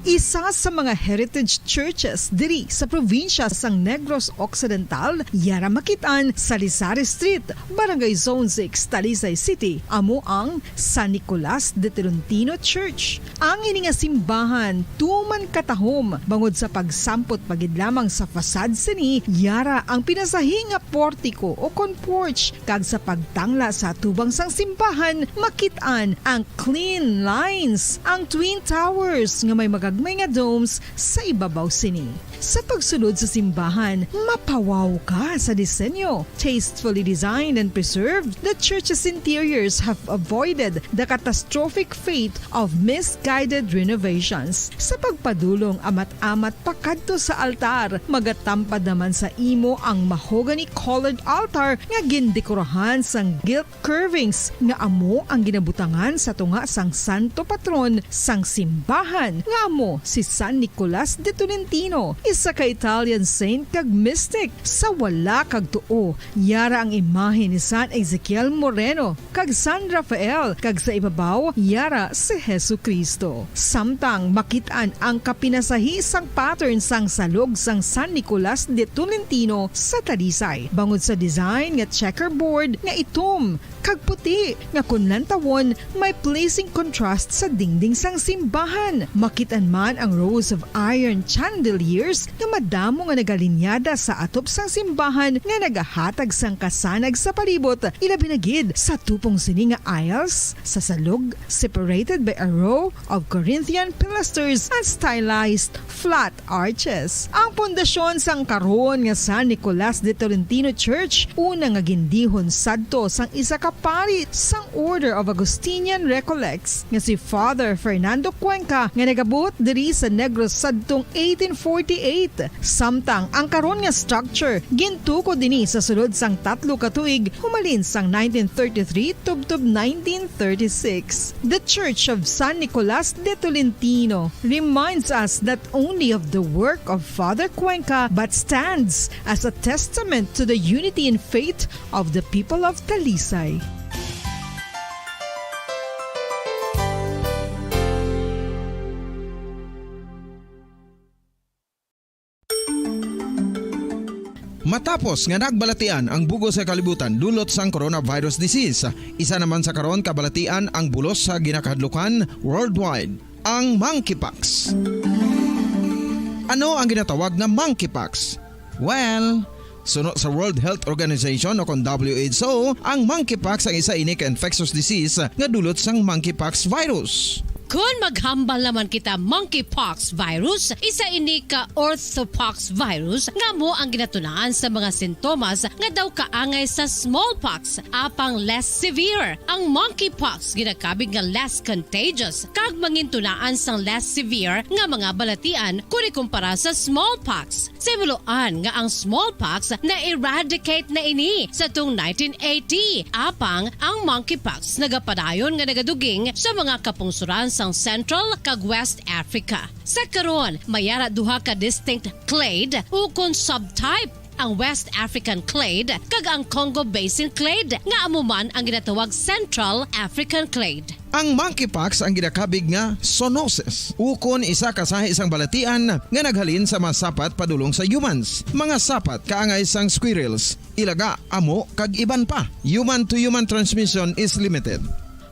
Isa sa mga heritage churches diri sa probinsya sang Negros Occidental, yara makit-an sa Lizares Street, Barangay Zone six, Talisay City, amo ang San Nicolas de Tolentino Church. Ang ini nga simbahan tuman katahom bangod sa pagsampot pa gid lamang sa facade sini, yara ang pinasahi nga portiko o kon porch, kag sa pagtangla sa atubang sang simbahan, makit-an ang clean lines, ang twin towers nga may magagmay nga domes sa ibabaw sini. Sa pagsulod sa simbahan, mapawaw ka sa disenyo. Tastefully designed and preserved, the church's interiors have avoided the catastrophic fate of misguided renovations. Sa pagpadulong amat-amat pakadto sa altar, magatampad naman sa imo ang mahogany-colored altar nga gindekorahan sang gilt curvings nga amo ang ginabutangan sa tunga sang santo patron sang simbahan, nga amo si San Nicolas de Tolentino, isa ka Italian saint kag mystic. Sa wala kag tuo, yara ang imahe ni San Ezekiel Moreno kag San Rafael, kag sa ibabaw yara si Jesu-Cristo. Samtang makit-an ang kapinasahi sang pattern sang salog sang San Nicolas de Tolentino sa Talisay, bangod sa design nga checkerboard nga itom kag puti, nga kon lantawon, may pleasing contrast sa dingding sang simbahan. Makit-an man ang rows of iron chandeliers nga madamo nga nagalinyada sa atop sang simbahan nga nagahatag sang kasanag sa palibot, ilabi na gid sa tupong sini nga aisles sa salog, separated by a row of Corinthian pilasters and stylized flat arches. Ang pundasyon sang karon nga San Nicolas de Tolentino Church, una nga gindihon sadto sang isa ka pari sang Order of Augustinian Recollects nga si Father Fernando Cuenca, nga nagabuot diri sa Negros sadtong eighteen forty-eight. Samtang ang karon nga structure gintukod ini sa sulod sang tatlo ka tuig, humalin sang nineteen thirty-three tubtob nineteen thirty-six. The Church of San Nicolas de Tolentino reminds us not only of the work of Father Cuenca, but stands as a testament to the unity and faith of the people of Talisay. Matapos nga nagbalatian ang bug-os nga kalibutan dulot sang coronavirus disease, isa naman sa karon kabalatian ang bulos sa ginakahadlukan worldwide, ang monkeypox. Ano ang ginatawag nga monkeypox? Well, suno sa World Health Organization o kon W H O, ang monkeypox ang isa ini ka infectious disease nga dulot sang monkeypox virus. Kon maghambal naman kita monkeypox virus, isa ini ka orthopox virus nga amo ang ginatunaan sa mga sintomas nga daw kaangay sa smallpox, apang less severe. Ang monkeypox ginakabig nga less contagious kag mangintunaan sang less severe nga mga balatian kon ikumpara sa smallpox. Sa ibuloan nga ang smallpox na-eradicate na ini sa tuong nineteen eighty, apang ang monkeypox nagapadayon nga nagaduging sa mga kapungsoran sang Central kag West Africa. Sa karon, may ara duha ka distinct clade ukon subtype, ang West African clade kag ang Congo Basin clade, nga amo man ang ginatawag Central African clade. Ang monkeypox ang ginakabig nga zoonosis, ukon isa ka sahi sang balatian nga naghalin sa mga sapat padulong sa humans, mga sapat kaangay sang squirrels, ilaga, amo, kag iban pa. Human-to-human transmission is limited.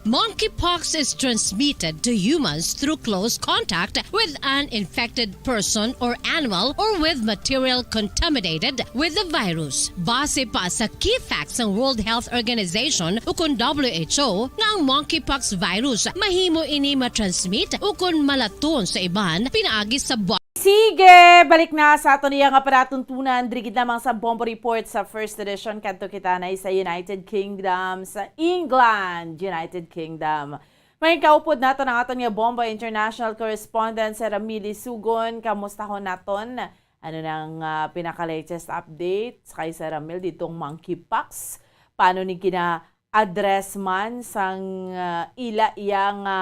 Monkeypox is transmitted to humans through close contact with an infected person or animal or with material contaminated with the virus. Base pa sa key facts sang World Health Organization ukon W H O, nga ang monkeypox virus mahimo ini matransmit ukon malaton sa iban pinaagi sa bu- Sige, balik na sa aton iya nga palatuntunan, diri gid lamang sa Bombo Report sa First Edition. Kadto kita na sa United Kingdom, sa England, United Kingdom. May kaupod naton ang aton nga Bombo International Correspondent, si Ramil Isugon. Kamustahon naton. Ano nang, ah, pinaka-latest updates kay Sir Ramil ditong monkeypox? Paano ni gina-address man sang, ah, ila iya nga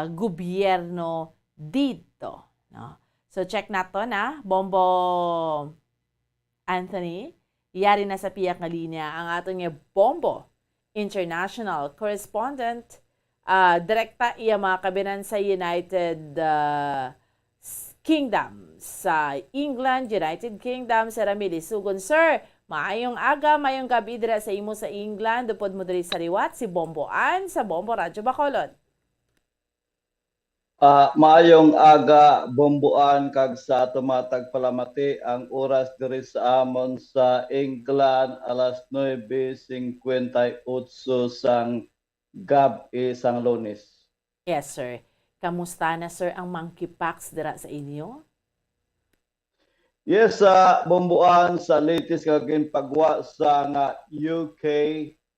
gobyerno dito, no? So, check naton, ah, Bombo Anthony. Yari na sa piyak nga linya ang aton nga Bombo International correspondent, ah, direkta iya mga kabinan sa United, ah, s-, Kingdom, sa England, United Kingdom, si Ramil Isugon. Sir, maayong aga, maayong gabi dira sa imo sa England. Upod mo diri sa liwat, si Bombo Ann sa Bombo Radyo Bacolod. Ah, maayong aga, Bombo Ann, kag sa ato mga tagpalamati. Ang oras diri sa amon sa England, alas nuebe singkwenta y otso sang gab-i sang Lunes. Yes, sir. Kamusta na, sir, ang monkeypox dira sa inyo? Yes, sa Bumbuan, sa latest nga ginpagwa sa nga U K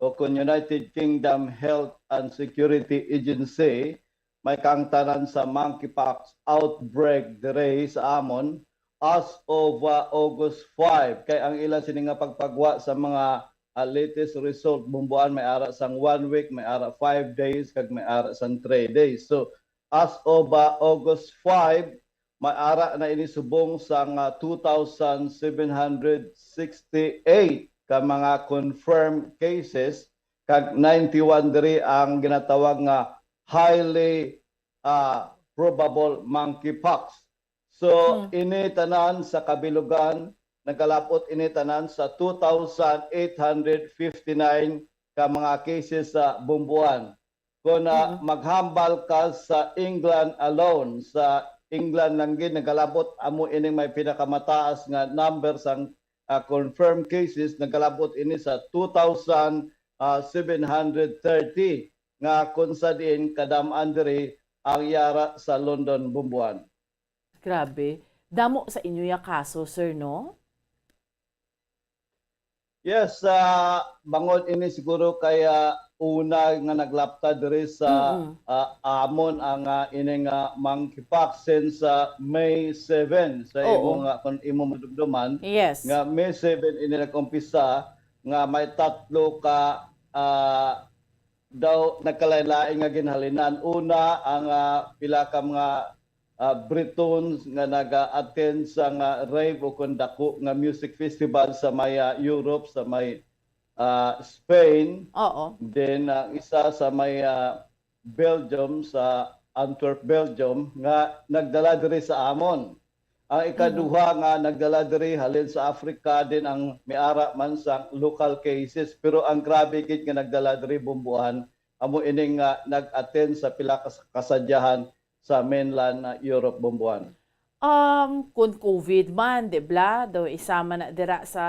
o kon United Kingdom Health and Security Agency, may kaangtanan sa monkeypox outbreak diri sa amon as of uh, August five. Kay ang ila sini nga pagpagwa sa mga uh, latest result, Bumbuan, may ara sang one week, may ara five days, kag may ara sang three days. So, as of uh, August five, may ara na ini subong sang uh, two thousand seven hundred sixty-eight ka mga confirmed cases, kag ninety-one diri ang ginatawag nga highly uh, probable monkeypox. So, Hmm. ini tanan sa kabilugan, nagalabot ini tanan sa two thousand eight hundred fifty-nine ka mga cases sa Bumbuan. Kung uh, Mm. maghambal ka sa England alone, sa England lang gid nagalabot, amo ining may pinakamataas nga number sang uh, confirmed cases, nagalabot ini sa two thousand seven hundred thirty, nga kung sa diin kadam-an diri ang yara sa London, Bumbuan. Grabe. Damo sa inyo ya kaso, sir, no? Yes, uh, bangod ini siguro kaya una nga naglapta diri sa Mm-mm. uh, amon ang uh, ining uh, monkeypox since uh, May seven sa Oo. imo nga kung imo madumduman Yes. nga May seven ini nag-umpisa nga may tatlo ka uh, daw nagkalain-lain nga ginhalinan. Una, ang ah, pila ka mga ah, Britons nga naga-attend sa nga rave o kon dako nga music festival sa may ah, Europe, sa may ah, Spain. Oo. Then ang isa sa may ah, Belgium, sa Antwerp, Belgium, nga nagdala diri sa amon. Ang ikaduha nga nagdala diri halin sa Africa din ang miara man sa local cases, pero ang grabe gid nga nagdala diri, Bumbuan, amo ining nga nag-attend sa pila ka kasadyahan sa mainland na Europe, Bumbuan. Um, kun covid man, di bla, do isa man na dira sa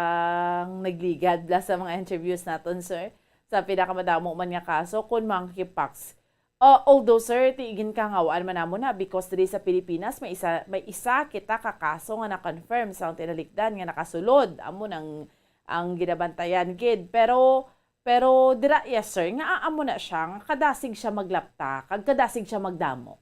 nagligad bla sa mga interviews naton, sir, sa pinakamadamo man nga kaso kun monkeypox. Uh, although, sir, ti ginkaangawaan man namo na because diri sa Pilipinas may isa may isa kita ka kaso nga na-confirm sang tinalikdan nga nakasulod. Amo nang ang ginabantayan gid. Pero pero dira, yes, sir, nga amo na siya nga kadasig siya maglapta kag kadasig siya magdamo.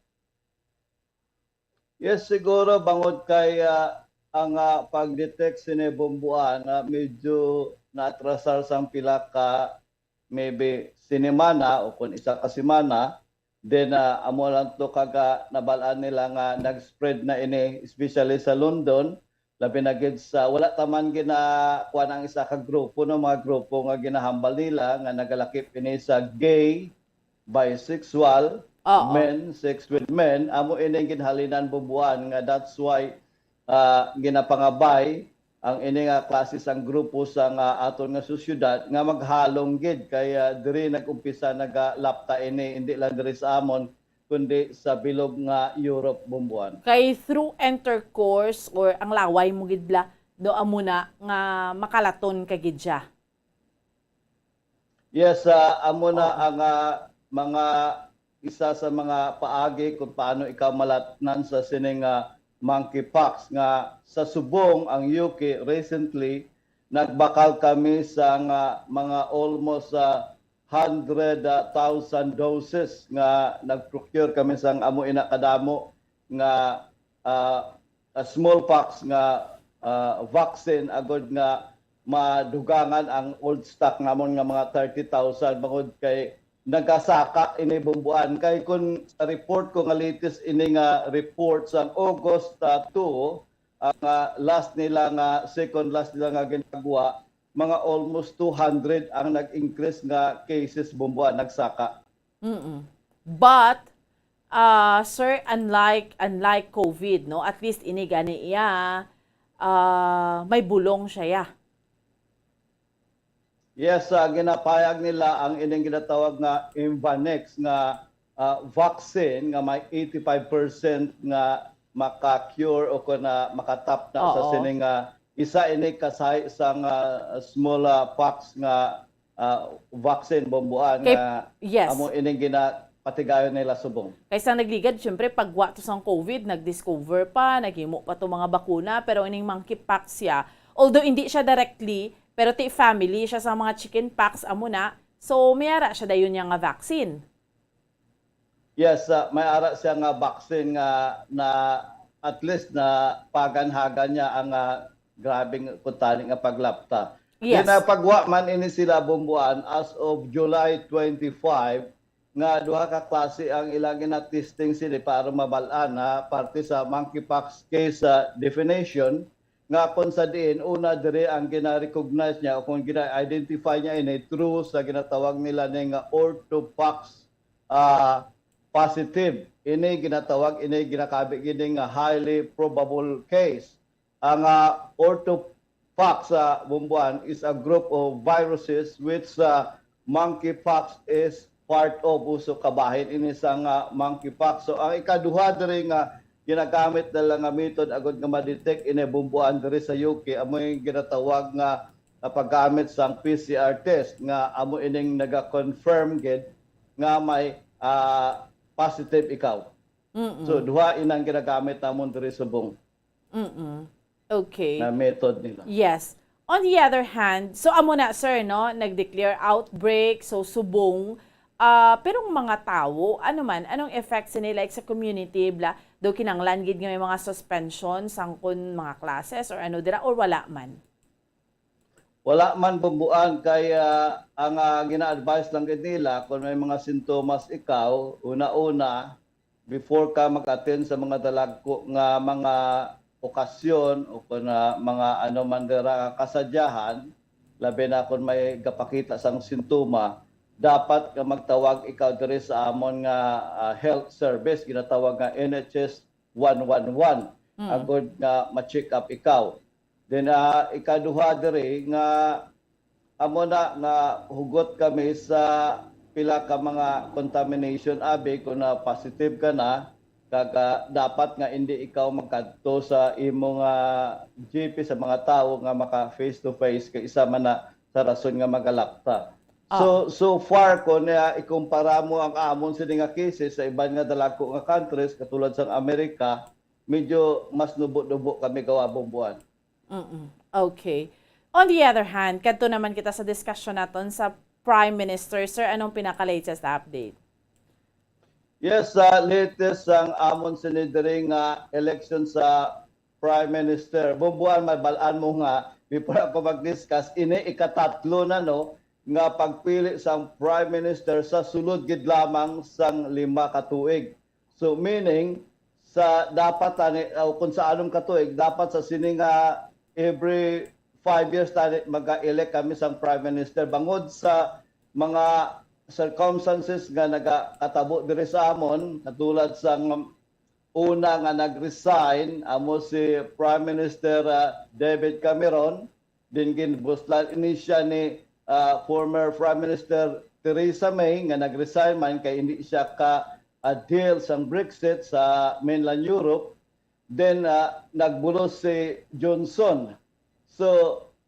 Yes, siguro bangod kay ah, ang ah, pag-detect sini, Bumbuan, ah, medyo naatrasar sang pila ka maybe sinimana o kung isa ka semana, then ah, amo lang to kaga nabal-an nila nga nag-spread na ini, especially sa London, labi na gid sa wala ta man gina kuan ang isa ka grupo, no, mga grupo nga ginahambal nila nga nagalakip ini sa gay, bisexual, Oo. men, sex with men, amo ining ginhalinan, Bumbuan, nga that's why ah, ginapangabay ang ini nga klase sang grupo sa nga aton nga sosyedad nga maghalong gid kay ah, diri nag-umpisa nagalapta ini, hindi lang diri sa amon kundi sa bilog nga Europe, Bumbuan. Kay through intercourse or ang laway mo gid bla, do amo na nga makalaton ka gid siya. Yes, ah, amo na Oo. ang ah, mga isa sa mga paagi kung paano ikaw malatnan sa sining ah, monkeypox nga sa subong ang U K recently nagbakal kami sa nga mga almost ah, hundred thousand doses nga nag-procure kami sang amo ina kadamo nga ah, ah, smallpox nga ah, vaccine agud nga madugangan ang old stock namon nga mga thirty thousand bangod kay nagasaka ini, Bumbuan. Kay kun sa report ko nga latest ini nga report sa August ah, two, ang ah, last nila nga second last nila nga ginagawa, mga almost two hundred ang nag-increase nga cases, Bumbuan, nagsaka. Mm-mm. But, ah, sir, unlike unlike covid, no, at least ini gani iya, ah, may bulong siya, ya. Yes, ah, ginapayag nila ang ining ginatawag nga Imvanex nga ah, vaccine nga may eighty-five percent nga maka-cure o kon na makatapna sa Oo. sining nga isa ini kasay sa nga small ah, pox nga ah, vaccine, Bumbuan, Kay- nga yes. amo ining gina patigayon nila subong. Kay sa nagligad, syempre, pagwa to sang COVID, nag-discover pa, naghimo pa to mga bakuna, pero ining monkeypox siya, although hindi siya directly, pero ti family siya sa mga chickenpox, amo na. So, may ara siya dayon niya nga vaccine. Yes, ah, may ara siya nga vaccine nga na at least na paganhagan niya ang ah, grabing kuntani nga paglapta. Yes. Ginapagwa man ini sila bumbuan as of July twenty-five nga duha ka klase ang ilang gina-testing sila para mabal-an na parte sa monkeypox case ah, definition nga kung sa diin una diri ang gina-recognize niya o kung gina-identify niya ini through sa ginatawag nila ni nga orthopox ah, positive. Ini ginatawag, ini ginakabi gini nga highly probable case. Ang ah, orthopox sa bumbuan is a group of viruses which ah, monkeypox is part of, uso kabahin ini sang ah, monkeypox. So ang ikaduha diri nga ginagamit nila nga method agud nga ma-detect ini bumbuan diri sa U K amo yung ginatawag nga ah, paggamit sang P C R test nga amo ining naga-confirm gid nga may ah, positive ikaw. So duha inang ginagamit namon diri subong Mm-mm. Okay. na method nila. Yes. On the other hand, so amo na, sir, no, nag-declare outbreak, so subong, ah, pero ang mga tawo, ano man, anong effect sini, like, sa community, bla, do kinanglan gid nga may mga suspension, sangkon mga classes, or ano dira, or wala man? Wala man bumbuan kay ah, ang ah, gina-advise lang gid nila kung may mga sintomas ikaw, una-una, before ka mag-attend sa mga dalagko nga mga okasyon o kung ah, mga ano man dira nga kasadyahan, labi na kung may gapakita sang sintoma, dapat nga magtawag ikaw diri sa amon nga ah, health service, ginatawag nga N H S one one one, Mm. agod nga ma-check up ikaw. Then ah, ikaduha diri nga amo na nga hugot kami sa pila ka mga contamination abi kung na positive ka na kag ah, dapat nga hindi ikaw magkadto sa imo nga G P sa mga tawo nga maka face to face kay isa man na sa rason nga magalapta. So so far kung ah, ikumpara mo ang amon sini nga cases sa iban nga dalagko nga countries katulad sang Amerika, medyo mas nubo-nubo kami gawa bumbuan. Mm-mm. Okay. On the other hand, kadto naman kita sa discussion naton sa Prime Minister. Sir, anong pinaka-latest update? Yes, sa latest sang amon sini diri nga election sa Prime Minister. Bumbuan, mabal-an mo nga before ako mag-discuss, ini ikatatlo na no nga pagpili sang Prime Minister sa sulod gid lamang sang lima ka tuig. So meaning sa dapat tani o kung sa anom ka tuig dapat sa sini nga every five years tani maga-elect kami sang prime minister bangod sa mga circumstances nga nagakatabo diri sa amon katulad sang una nga nag-resign amo si Prime Minister ah, David Cameron. Din ginbuslan ini siya ni ah, former Prime Minister Theresa May nga nag-resign man kay hindi siya ka ah, deal sang Brexit sa mainland Europe. Then ah, nagbulos si Johnson. So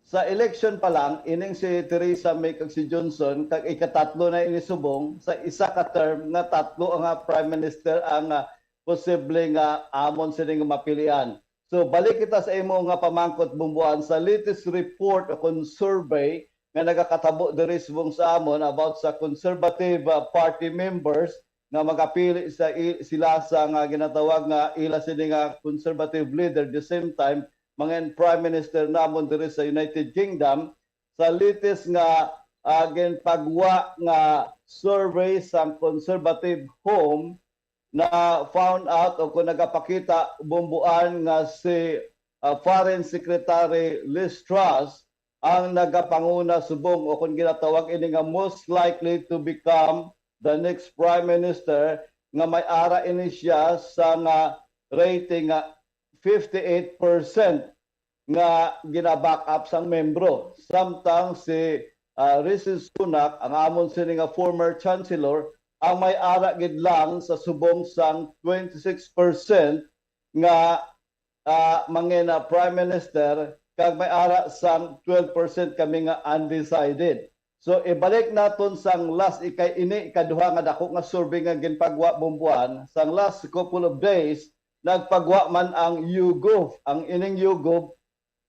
sa election pa lang, ining si Theresa May kag si Johnson kag ikatatlo na ini subong sa isa ka term nga tatlo ang ah, Prime Minister ang ah, posible nga amon sini nga mapilian. So balik kita sa imo nga pamangkot, Bumbuan, sa latest report o kon survey nga nagakatabo diri subong sa amon about sa Conservative ah, Party members nga magapili sa i- sila sa nga ginatawag nga ila sini nga conservative leader, the same time mga Prime Minister namon diri sa United Kingdom, sa latest nga ah, ginpagwa nga survey sa Conservative Home na found out o kung nagapakita bumbuan nga si ah, Foreign Secretary Liz Truss ang nagapanguna subong o kung ginatawag ini nga most likely to become the next Prime Minister nga may ara ini siya sa nga rating nga fifty-eight percent nga gina-back up sang membro. Samtang si ah, Rishi Sunak, ang amon sini nga former chancellor, ang may ara gid lang sa subong sang twenty-six percent nga ah, mangin ah, prime minister kag may ara sang twelve percent kami nga undecided. So, ibalik naton sang last, ikay ini, ikaduha nga dako nga survey nga ginpagwa, Bomboan. Sang last couple of days, nagpagwa man ang YouGov. Ang ining YouGov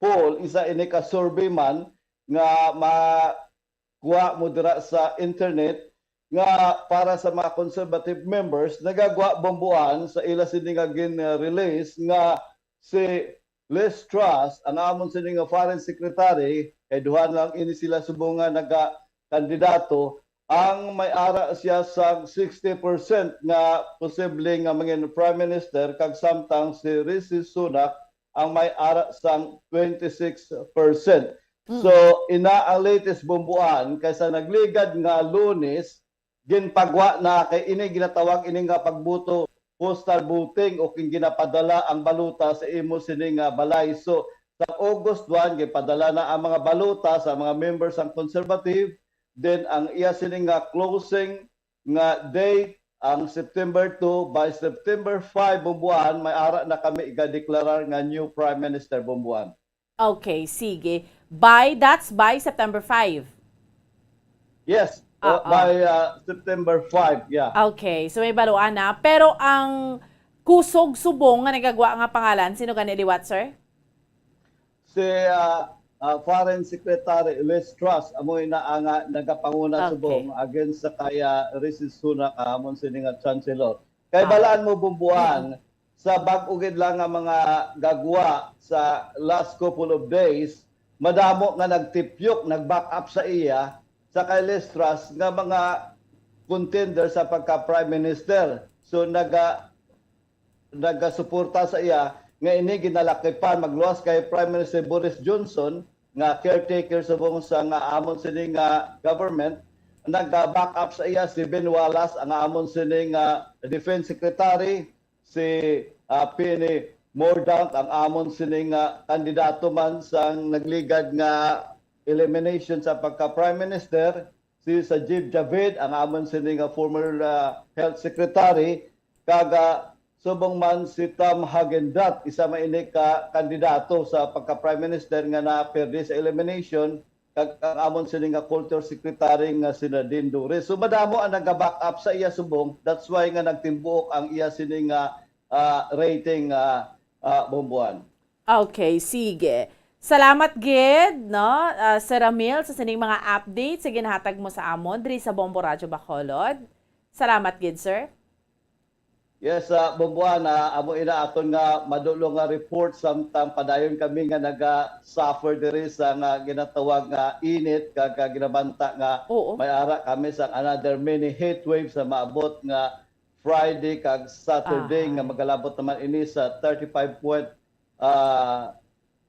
poll, isa ini ka survey man nga makuha mo dira sa internet, nga para sa mga conservative members, nagagwa, Bomboan, sa ila sini nga gin-release nga si Liz Truss, ang amon sini nga foreign secretary, kay duha lang ini sila subong nga nagakandidato, ang may ara siya sa sixty percent nga posible nga mangin prime minister, kag samtang si Rishi Sunak ang may ara sang twenty-six percent. Mm. So, ina ang latest, Bomboan, kay sa nagligad nga Lunes, ginpagwa na kay ini ginatawag ini nga pagboto postal voting, o kung ginapadala ang balota sa imo sini nga balay. So, sa August one, gipadala na ang mga balota sa mga members sang conservative. Then, ang iya sini nga closing nga date, ang September two. By September five, Bomboan, may ara na kami igadeklarar nga new prime minister, Bomboan. Okay, sige. By, that's by September five. Yes, uh, Oo. by, uh, September five, yeah. Okay, so may baluan na. Pero ang kusog subong nga nagagwa nga pangalan, sino gani liwat, sir? Si, uh, uh, Foreign Secretary Liz Truss, amo na ang, uh, nagapanguna Okay. subong against sa kay, uh, Rishi Sunak, uh, amon sini nga Chancellor. Kay Ah. balaan mo, Bomboan, Mm. sa bag-o gid lang nga mga gagwa sa last couple of days, madamo nga nagtipyok, nag-back up sa iya, sa kay Liz Truss nga mga contender sa pagka-prime minister. So, naga-, nagasuporta sa iya nga ini ginalakipan magluwas kay Prime Minister Boris Johnson, nga caretaker subong sa nga amon sini nga government. Nag-back up sa iya si Ben Wallace, ang amon sini nga defense secretary, si, ah, Penny Mordaunt, ang amon sini nga kandidato man sang nagligad nga elimination sa pagka-prime minister, si Sajid Javid, ang amon sini nga former, ah, health secretary, kag, ah, subong man si Tom Haagendat, isa man ini ka kandidato sa pagka-prime minister nga naperde sa elimination, kag ang amon sini nga culture secretary nga si Nadine Dures. So, madamo ang naga-back up sa iya subong. That's why nga nagtimbuok ang iya sini nga, ah, rating, ah, ah, Bomboan. Okay, sige. Salamat gid, no, ah, Sir Ramil, sa sining mga updates sa ginahatag mo sa amon diri sa Bombo Radyo Bacolod. Salamat gid, sir. Yes, ah, Bomboan, ah, amo ina aton nga madulong nga report, samtang padayon kami nga naga-suffer diri sa nga ginatawag nga init, kag, ah, ginabanta nga Oo. may ara kami sa another mini heat wave sa maabot nga Friday kag Saturday, Ah. nga magalabot naman ini sa thirty-five point, ah,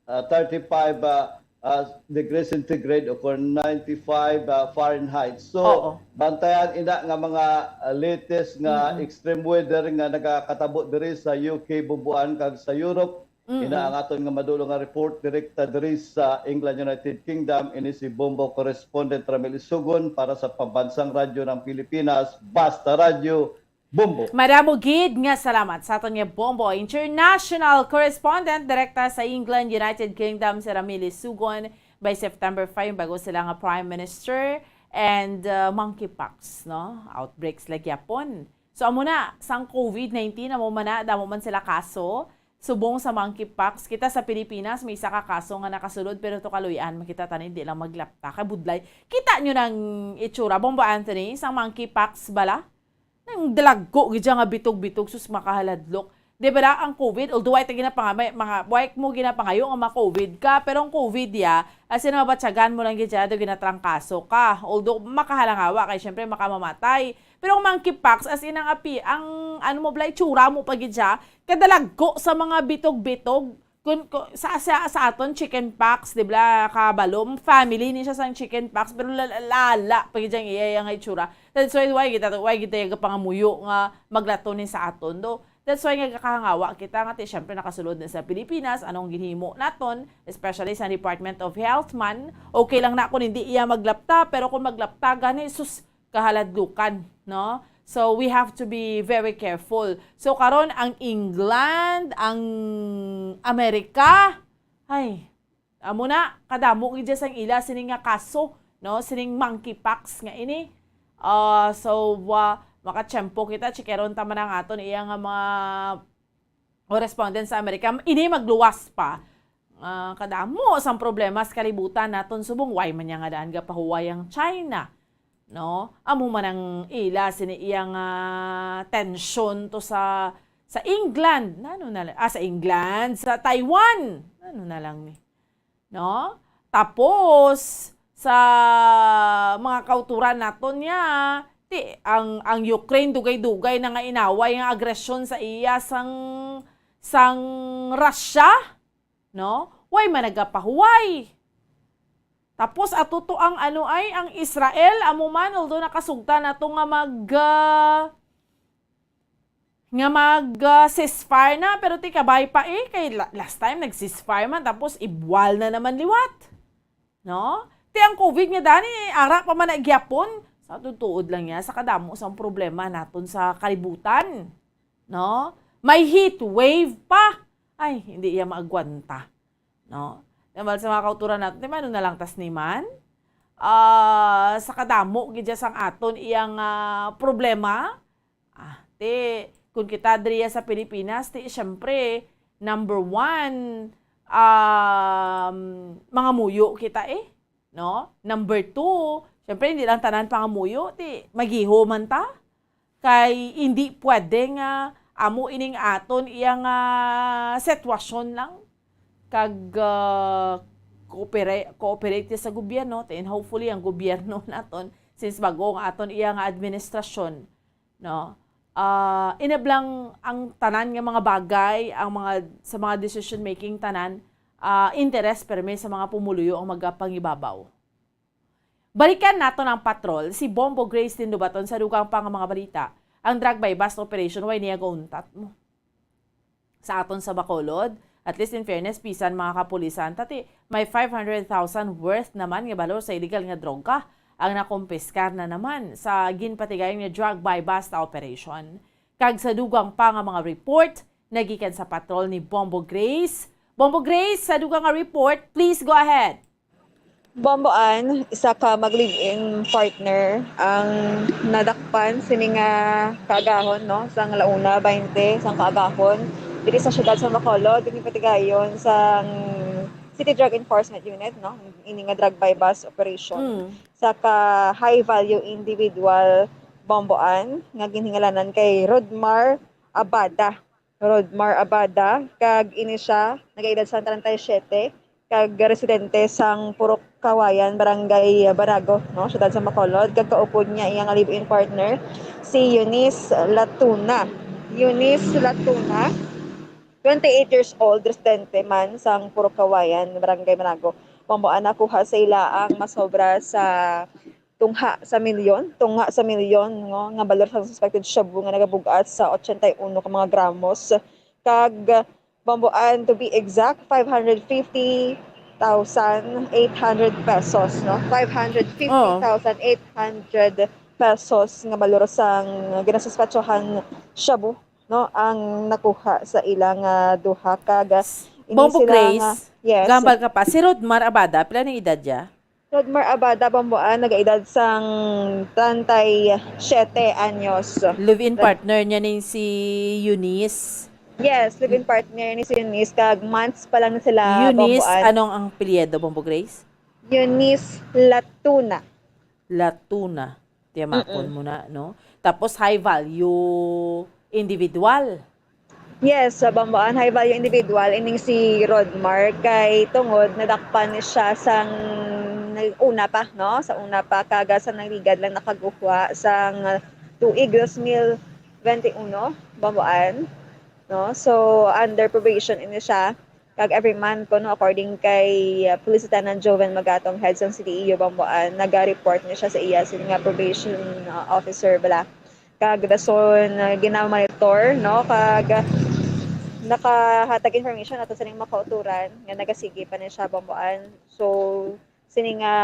ah, thirty-five, ah, ah, degrees centigrade o kon ninety-five, ah, Fahrenheit. So, Oo. bantayan ina nga mga, ah, latest nga Mm-mm. extreme weather nga nagakatabo diri sa U K, Bomboan, kag sa Europe. Mm-mm. Ina ang aton nga madulong nga report direkta diri sa England, United Kingdom. Ini si Bombo correspondent Ramil Isugon para sa Pambansang Radyo ng Pilipinas, Basta Radyo, Bombo. Madamo gid nga salamat sa aton nga Bombo international correspondent direkta sa England, United Kingdom, si Ramil Isugon. By September five, bag-o sila nga Prime Minister and, uh, monkeypox, no? Outbreak sila gyapon. So, amo na, sang covid nineteen, amo man na, damo man sila kaso. Subong sa monkeypox, kita sa Pilipinas, may isa ka kaso nga nakasulod, pero to kaluy-an, makita tani, di lang maglapta. Kay budlay. Kita nyo nang itsura, Bombo Anthony, sang monkeypox bala? Nang dalagko gid siya nga bitog-bitog, sus, makahaladlok. Di ba na, ang covid, although way ta ginapanga-, may mga, way mo ginapangayo nga ma-covid ka, pero ang covid, ya, as in, mabatyagan mo lang gid siya, do ginatrangkaso ka. Although, makahalangawa kay, syempre, makamamatay. Pero ang monkeypox, as in, ang api-, ang, ano mo, bala, itsura mo pa gid siya, kadalagko sa mga bitog-bitog. Kun, ku-, sa, sa, sa aton, chicken pox, di ba, kabalo, family ni siya sang chicken pox, pero la-, la-, lala pa gid ang iya, iya nga itsura. That's why, why kita, why kita yung pangamuyo nga maglato ni sa aton, do? That's why nga kahangawa kita nga, ti, syempre, nakasulod na sa Pilipinas, anong ginhimo naton, especially sa Department of Health man, okay lang na kung hindi iya maglapta, pero kung maglapta, gani, sus, kahaladlukan, no? So, we have to be very careful. So, karon ang England, ang Amerika, ay, amo na, kadamo gid dyan sang ila sini nga kaso. no, sining monkeypox nga ini. Ah, so, ah, makatiyempo kita, checkeron ta man ang aton iya nga mga correspondent sa Amerika. Ini magluwas pa. Ah, kadamo sang problema sa kalibutan naton subong. Why man niya nga daan gapahuway ang China? No? Amo man ang ila sini iya nga tensyon to sa, sa England. Nano na lang? Ah, sa England, sa Taiwan. Ano na lang ni? No? Tapos, sa mga kauturan naton niya, ti, ang, ang Ukraine dugay-dugay na nga inaway nga agresyon sa iya sang, sang Russia, no? Way man nagapahuway. Tapos ato to ang ano ay, ang Israel, amo man, although nakasugta na to nga mag, ah, nga mag, ah, ceasefire na, pero ti kabay pa eh, kay la-, last time nag-ceasefire man, tapos ibwal na naman liwat. No? Ti ang COVID nga dani, ara pa man na gyapon. Sa tutuod lang niya, sa kadamo sang problema naton sa kalibutan. No? May heat wave pa. Ay, hindi iya maagwanta. No? Tambal sa mga kauturan naton, ti mano na lang tas ni man? Ah, sa kadamo gid dya sang aton iyang, ah, problema. Ah, ti, kung kita diriya sa Pilipinas, ti, siyempre, number one, um, mangamuyo kita eh, no? Number two, siyempre, hindi lang tanan pangamuyo, ti, magiho man ta. Kay hindi pwede nga amo ining aton iyang, ah, sitwasyon lang. Kag, ah, coopera-, cooperate sa gobyerno, and hopefully ang gobyerno naton, since bago ang aton iyang administrasyon, no? Ah, inablang ang tanan nga mga bagay, ang mga, sa mga decision making tanan, ah, interes permi sa mga pumuluyo ang magapangibabaw. Balikan naton ang patrol, si Bombo Grace Tindubaton sa dugang pa nga mga balita. Ang drug buy-bust operation, way niya gauntat mo. Sa aton sa Bacolod, at least in fairness, bisan mga kapulisan, tati may five hundred thousand worth naman nga balor sa illegal nga droga ang nakumpiskar na naman sa ginpatigayon nga drug buy-bust operation. Kag sa dugang pa nga mga report, nagikan sa patrol ni Bombo Grace. Bombo Grace, sa dugang nga report, please go ahead. Bomboan, isa ka mag-live-in partner ang nadakpan sini nga kaagahon, no, sang La Una twenty sang kaagahon diri sa siyudad sa Bacolod, diri patigayon sang City Drug Enforcement Unit, no, ini nga drug buy-bust operation Mm. sa ka high value individual, Bomboan, nga ginhingalanan kay Rodmar Abada. Rodmar Abada, kag ini siya nagaedad sang treinta y siete, kag residente sang Purok Kawayan, Barangay Barago, no, siyudad sa Bacolod, kag kaupod niya iya nga live-in partner, si Eunice Latuna. Eunice Latuna, twenty-eight years old, residente man sang Purok Kawayan, Barangay Barago. Bomboan, nakuha sa ila ang masobra sa tungha sa milyon, tungha sa milyon, no, nga balor sang suspected shabu nga nagabug-at sa ochenta y uno ka mga gramos, kag, Bomboan, to be exact, five hundred fifty thousand eight hundred pesos, no? Five hundred fifty thousand eight hundred pesos nga balor sang ginasuspetsohan shabu, no, ang nakuha sa ila nga duha, kag ini Bombo sila Grace, nga, yes. Gambal ka pa. Si Rodmar Abada, pila na edad niya? Rodmar Abada, Bomboan, nagaedad sang treinta y siete anyos. Live-in Nag- partner niya ning si Eunice. Yes, live-in partner ni si Eunice, kag months pa lang na sila, Eunice, Bomboan. Anong ang apelyido, Bombo Grace? Eunice Latuna. Latuna. Tiyamakon Mm-mm. mo na, no? Tapos high value individual. Yes, sa Bomboan, high value individual, ining si Rodmar, kay tungod nadakpan ni siya sang nag-, una pa, no? Sa una pa, kaga sa nagligad lang nakaguhwa sang tuig dos mil veintiuno, Bomboan, no? So, under probation ini siya. Kag every month, kuno, according kay, uh, Police Lieutenant Joven Magatong, head sang C D E U Bomboan, naga-report ni siya sa iya sini nga probation, uh, officer bala. Kag dason, uh, gina-monitor, no? Kag nakahatag information ato sa ning mga kauturan nga nagasigi pa ni siya, Bomboan. So, sini nga,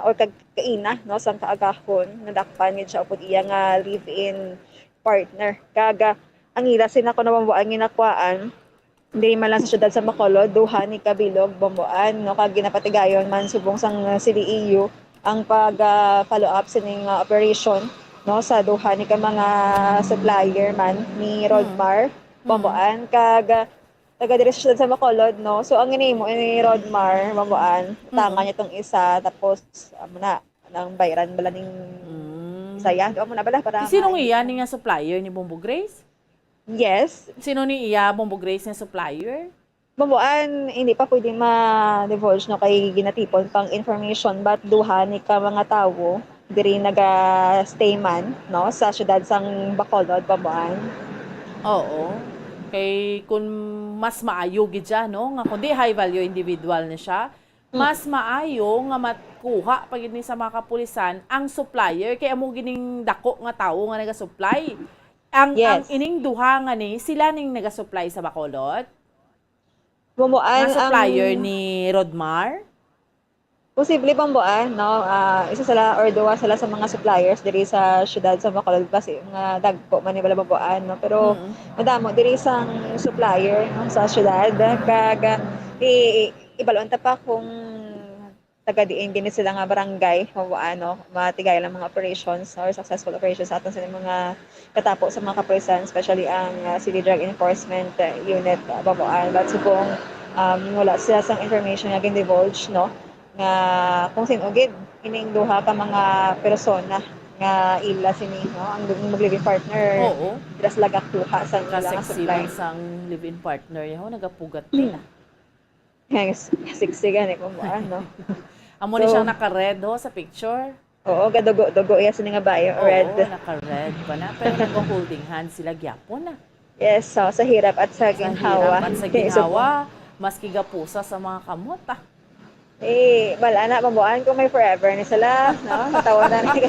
or kag kaina, no, sang kaagahon, nadakpan gid siya upod iya nga live-in partner. Kag, uh, ang ila sina kuno, Bomboan, ginakuhaan, diri man lang sa siyudad sa Bacolod, duha ni kabilog, Bomboan, no, kag ginapatigayon man subong sang C D E U, ang pag, ah, follow up sining, ah, operation, no, sa duha ni ka mga supplier man ni Mm. Rodmar Mm. Bamboan, kag, ah, taga diri sa siyudad sa Bacolod, no. So, ang ginahimo ni Rodmar Bamboan, Mm. tangan niya tong isa, tapos, amo na, nang bayran bala ning Mm. isa ya. Amo na bala para Sinong ma- iya ni nga supplier ni Bombo Grace? Yes. Sino ni iya, Bombo Grace, nga supplier? Bamboan, hindi pa pwede ma-divulge, no, kay ginatipon pang information, but duha ni ka mga tawo diri naga-stay man, no, sa siyudad sang Bacolod, Bamboan. Oo. Kay kun mas maayo gid siya, no, nga kundi high value individual na siya, Mm. mas maayo nga makuha pa gid ni sa mga kapulisan ang supplier, kay amo gining dako nga tawo nga naga-supply. Ang, Yes. ang ining duha nga ni, sila ning naga-supply sa Bacolod? Bamboan, Nga supplier ang ni Rodmar? Posible, Bamboan, no? Ah, isa sila or duha sila sa mga suppliers diri sa siyudad sa Bacolod, basi nga dagko man ni bala, Bamboan, no? Pero Mm. madamo diri sang supplier, no, sa siyudad. Kag, ah, i-, ibalon ta pa kung taga diin gini sila nga barangay, Bamboan, no? Matigay lang mga operations or successful operations sa aton sa mga katapo sa mga kapulisan, especially ang, ah, City Drug Enforcement, ah, Unit, ah, Bamboan. But subong, um, wala sila sang information nga gin-divulge, no, nga kung sino gid ining duha ka mga persona nga ila sini, no, ang mag-living partner, Oo. sila sila gakuha sa Ka ila nga sexy supply. Man sang live-in partner niya, ho, nagapugat Hmm. din, ah. Yes, sexy gani, Bamboan, no? Amo ni So, siyang naka-red, ho, sa picture. Oo, gadugo-dugo iya sini nga bayo, Oo, red. Naka-red pa na, pero nag-holding hands sila gyapon na. Yes, so, sa hirap at sa Sa ginhawa. Hirap at sa Kay isa po. Ginhawa, maski gapusa sa mga kamot, ah. Eh, bal-an na, Bamboan, kung may forever ni sila, no? Natawa na ni.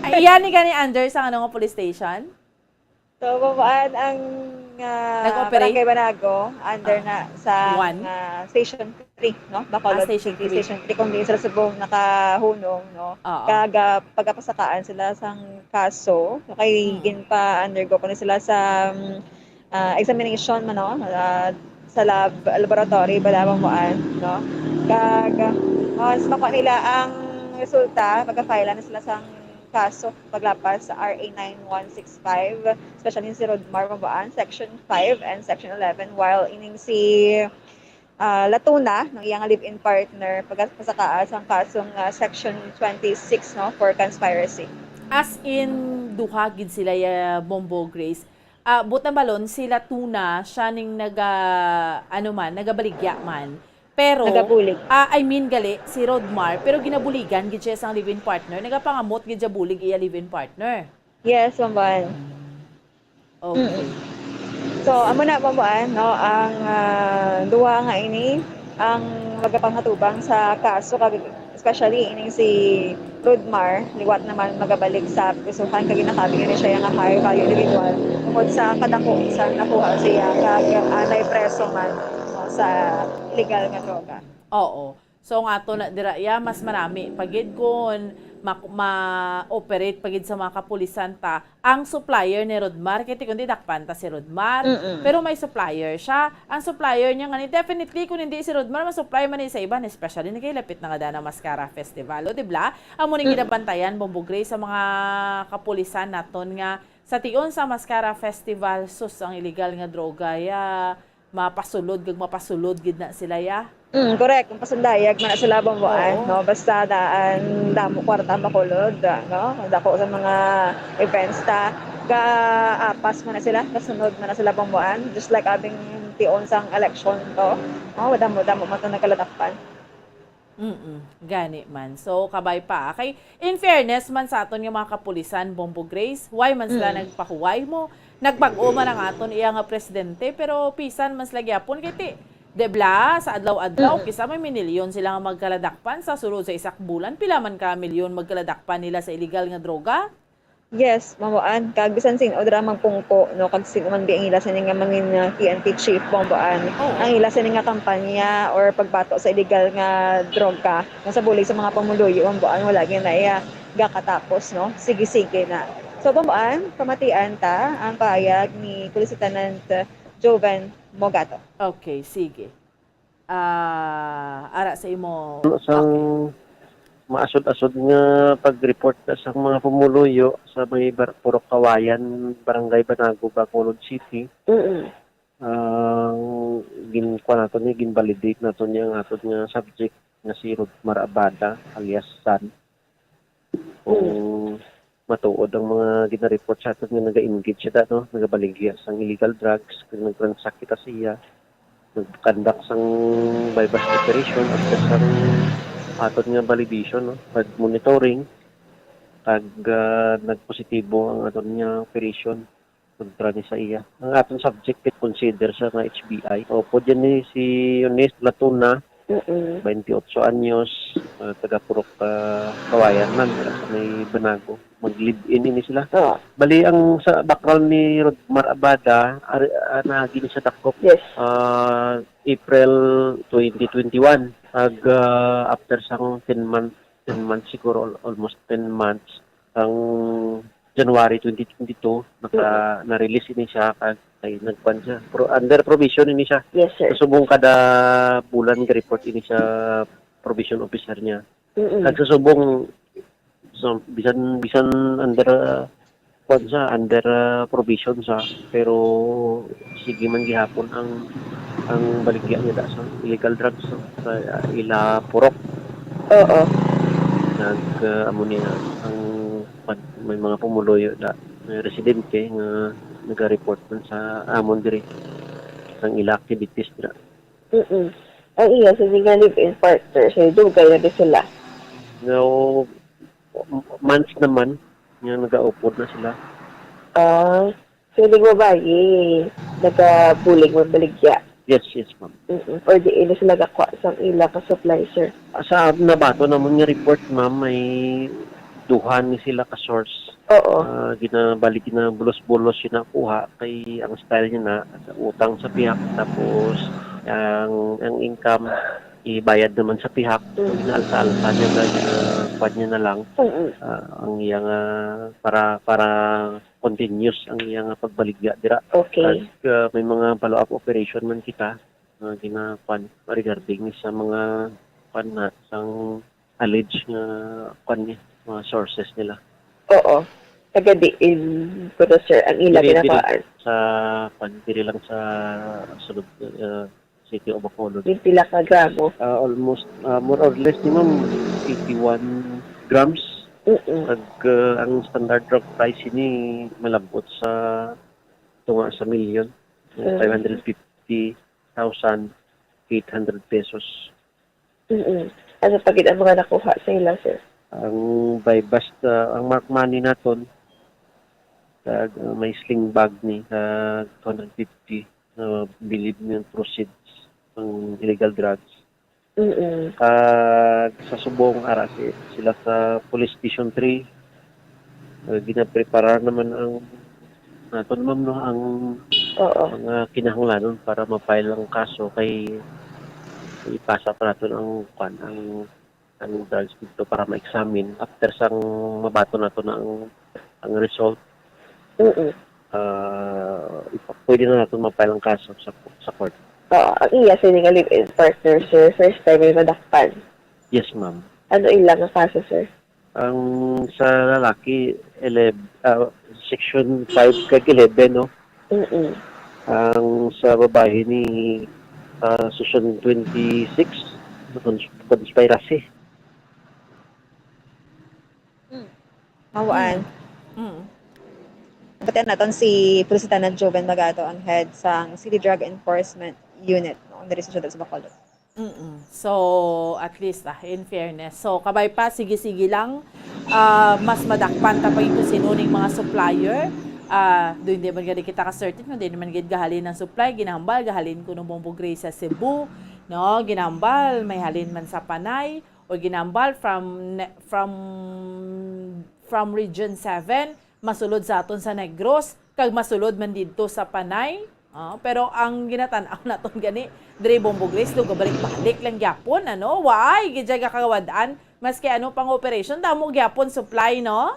Ay, iya ni gani under sa ano nga police station? So, Bamboan, ang, ah, Nag-operate? Barangay Banago, under Ah, na sa, one? Ah, Station three, no? Bacolod Ah, Station City, three. Station three, kung diin sila subong nakahunong, no? Oo. Kag, ah, pagapasakaan sila sang kaso, no? Kay Mm. ginpa-undergo ko na sila sa, mm, ah, examination man, no? Ah, sa lab, laboratory, bala, Bamboan, no? Kag, ah, once makuha nila ang resulta, magka-file na sila sang kaso paglapas sa R A nine one six five, especially si Rodmar Bamboan, Section five and Section eleven, while ining si, ah, Latuna, no, iya nga live-in partner, pagpasakaan sang kasong, ah, Section twenty-six, no, for conspiracy. As in, duha gid sila ya, Bombo Grace. Ah, buot silingon, si Latuna, siya ning naga-, ano man, nagabaligya man. Pero, Nagabulig. Ah, I mean, gali, si Rodmar, pero ginabuligan gid siya sang live-in partner. Nagapangamot gid siya bulig iya live-in partner. Yes, Bamboan. Okay. Mm-mm. So, amo na, Bamboan, no, ang, ah, duha nga ini, ang magapangatubang sa kaso, kag especially ining si Rodmar, liwat naman magabalik sa prisuhan, kag ginakabig ni siya nga high value individual tungod sa kadako sa nakuha siya, kag anay preso man, no, sa illegal nga droga. Oo. So, ang ato na dira, ya, mas marami pa gid kun ma-, ma-operate pa gid sa mga kapulisan ta ang supplier ni Rodmar, kay ti kundi dakpan ta si Rodmar, Mm-mm. pero may supplier siya. Ang supplier niya nga ni, definitely, kung hindi si Rodmar, ma-supply man ni sa iban, especially nagahilapit na nga dana Mascara Festival, o, di bala? Amo ning Mm. ginabantayan, Bombo Grace, sa mga kapulisan naton nga sa tion sa Mascara Festival, sus, ang illegal nga droga, ya, mapasulod kag mapasulod gid na sila, ya. Mm, correct. Kung pasundayag man na sila, Bamboan, Oo. no? Basta daan, damo kwarta makulod, ah, no? Dako sa mga events ta, gaapas man na sila, kasunod man na sila, Bamboan. Just like abing tion sang election to, no? Damo-damo man to nagkaladakpan. Mm-mm. Gani man. So, kabay pa. Kay, in fairness man sa aton nga mga kapulisan, Bombo Grace, why man sila Mm. nagpahuway mo? Nagbag-o man ang aton iya nga presidente, pero pisan man sila gyapon kay ti, di bala, sa adlaw-adlaw, Mm. kisa may minilyon sila nga magkaladakpan sa sulod sa isa ka bulan. Pila man ka milyon magkaladakpan nila sa illegal nga droga? Yes, Bamboan. Kag bisan sin-o dira magpungko, no, kag sin-o man bi ang ila sini nga mangin, ah, P N P chief, Bamboan. Oo. Ang ila sini nga kampanya or pagbato sa illegal nga droga, no, sa bulig sa mga pumuluyo, Bamboan, wala gyud na iya gakatapos, no? Sige-sige na. So, Bamboan, pamatian ta ang pahayag ni Police Lieutenant Joven Mogato. Okay, sige. Ah, ara sa imo. Sang Okay. maasod-asod nga pag-report na sa mga pumuluyo sa may bar-, Purok Kawayan, Barangay Banago, Bacolod City. Mm-mm. Ang gin-, kuha nato ni, gin-validate nato niya ang aton nga subject nga si Rodmar Abada alias San. Kung matuod ang mga gina-report sa aton nga naga-engage siya, no? Nagabaligya sang illegal drugs, kag nag-transact kita siya, nag-conduct sang buy-bust operation after sang aton nga validation, no? Pag-monitoring, kag, ah, nagpositibo ang aton nga operation kontra ni sa iya. Ang aton subject, consider siya nga H B I. O, pwede ni si Eunice Latuna, Mm-mm. twenty-eight anyos, ah, taga Purok, ah, Kawayan man, dira sa may Banago. Mag-live-in ini sila. Oo. Bali, ang sa background ni Rodmar Abada, ari, ah, naagi ni sa dakop, Yes. ah, April twenty twenty-one. Ag, ah, after sang ten months, ten months siguro, al-, almost ten months, ang January twenty twenty-two, naka, na-release ini siya, kag, ay, nagkuan siya. Pro-, under probation ini siya. Yes, sir. Sa subong kada bulan, ga-report ini sa probation officer niya. Mm-mm. Kag sa subong, so, bisan, bisan under, uh, kuan siya, under, uh, probation siya, pero sige man gihapon ang, ang baligya niya da sa illegal drugs, no, sa, uh, ila purok. Oo. Nag, uh, amo niya, ang pag-, may mga pumuluyo da, may residente nga naga-report man sa amon diri sang ila activities dira. Mm-mm. Ang iya sini nga live-in partner, so dugay na di sila. No, months naman nga nagaupod na sila. Ah, so yung babayi, nagabulig man baligya. Yes, yes, ma'am. Mm-mm. Or di ila sila gakuha sang ila ka supply, sir. Sa nabato naman nga report, ma'am, may duha ni sila ka source. Oo. Ah, ginabalik, ginabulos-bulos yung nakuha kay ang style niya na utang sa pihak, tapos ang, ang income ibayad naman sa pihak. Mm. Ginaalsa-alsa niya na, ginakuan niya na lang. Mm-mm. Ah, ang iya nga para, para continuous ang iya nga pagbaligya dira. Okay. Kag, ah, may mga follow-up operation man kita nga ginakuan regarding sa mga kuan na sang alleged nga kuan ni mga sources nila. Oo. Taga diin ko na, sir, ang ila Diri, diri. Ginakuhaan. Sa kuan, diri lang sa sulod, uh, city of Bacolod. Yung pila ka gramo. Uh, almost, uh, more or less ni ma'am, eighty-one grams. Mm-mm. Pag, uh, ang standard drug price ini malabot sa tunga sa milyon, Mm. five hundred fifty thousand eight hundred pesos. Mm-mm. Ano pa gid ang mga nakuha sa ila, sir? Ang buy bust, uh, ang mark money naton, kag, uh, may sling bag ni, kag two hundred fifty, uh, believe nga proceeds ang illegal drugs. Mm-mm. Kag sa subong, ara si, sila sa Police Station three, uh, ginapreparar naman ang naton, ma'am, no, ang Oo. mga kinahanglanon para ma-file ang kaso kay ipasa pa naton ang, kwan, ang, ang drugs dito para ma-examine. After sang mabaton nato na ang, ang result, Mm-mm. ah, ipa-, pwede na nato ma-file ang kaso sa, sa court. Oo. Ang iya sini nga live-in partner, sir, first time may madakpan. Yes, ma'am. Ano ila nga kaso, sir? Ang sa lalaki, eleven, ah, section five kag eleven, no? Mm-mm. Ang sa babae ni, ah, section twenty-six, cons-, conspiracy. Mawaan. Mm. Pati naton si Police Lieutenant Joven Magato, ang head sang City Drug Enforcement Unit, no, diri sa siyudad sa Bacolod. Mm-mm. So, at least, ah, in fairness. So, kabay pa, sige-sige lang. Ah, mas madakpan ta pa yung kung sino ning mga supplier. Ah, doon di man gani kita ka-certain kung di naman gid gahalin ang supply. Ginahambal, gahalin kuno Bombo Gray sa Cebu. No? Ginahambal, may halin man sa Panay. O ginahambal from, ne-, from, from Region seven. Masulod sa aton sa Negros, kag masulod man didto sa Panay. Ah, pero ang ginatan-aw naton gani, diri Bombo Gray, nagabalik-balik lang gyapon, ano? Waay gid siya gakawad-an, maski ano pang operation, damo gyapon supply, no?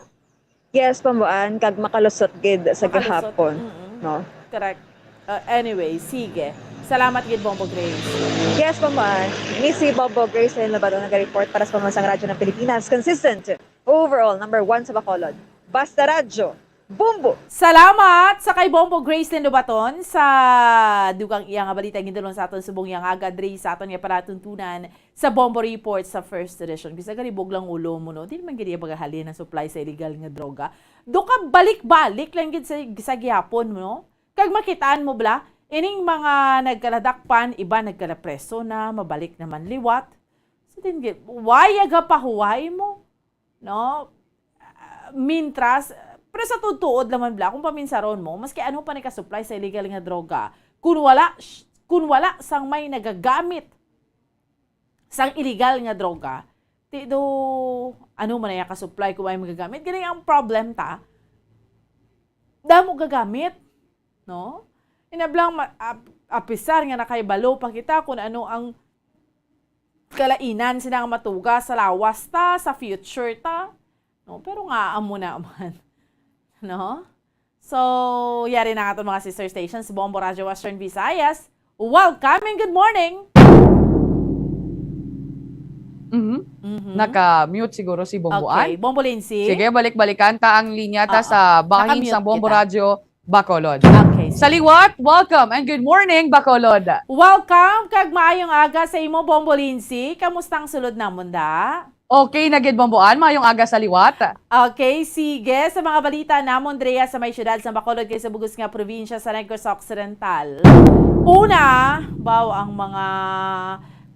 Yes, Pambuan, kag makalusot gid sa Makalusot. gahapon, Mm-mm. no? Correct. Uh, anyway, sige. Salamat gid, Bombo Grace. Yes, Bombo Ann. Ini si Bombo Grace Lynn Lobaton, nag-report para sa Pambansang Radyo ng Pilipinas. Consistent. Overall, number one sa Bacolod. Basta Radyo. Bombo! Salamat sa kay Bombo Grace Lynn Lobaton sa dugang iya nga balita gindulong sa aton subong iya nga aga diri sa aton nga palatuntunan sa Bombo Report sa First Edition. Bisag galibog lang ulo mo, no? Di naman gid iya magahalin ang supply sa illegal nga droga. Do ka balik-balik lang gid sa, sa gihapon, no? Kag makitaan mo bala, ining mga nagkaladakpan, iba nagkalapreso na, mabalik naman liwat. So, din gid, why aga pahuway mo? No? Ah, mintras, pero sa tuod-tuod naman bala, kung paminsaron mo, maski ano pa ni ka-supply sa illegal nga droga, kung wala, sh-, kung wala sang may nagagamit sang illegal nga droga, ti do, ano man na iya ka-supply kung may magagamit? Gani ang problem ta, damo gagamit, no? Inablang ma-, ap-, apisar nga nakahibalo pa kita kung ano ang kalainan sina nga matuga sa lawas ta, sa future ta, no? Pero nga amo naman, no? So, yari na nga itong mga sister stations, Bombo Radyo Western Visayas. Welcome and good morning! Mhm. Mhm. Naka-mute siguro si Bombo Ann. Okay, Bombo Lindsay. Sige, balik-balikan ta ang linya ta Oo. sa bahin Naka-mute sang Bombo kita. Radyo Bacolod. Okay, Sa sige. liwat, welcome and good morning, Bacolod. Welcome, kag maayong aga sa imo, Bombo Lindsay. Kamusta ang sulod namon, da? Okay na gid, Bombo Ann. Maayong aga sa liwat. Okay, sige. Sa mga balita namon, Drea, sa may siyudad sa Bacolod kay sa bugos nga probinsya sa Negros Occidental. Una, baw ang mga,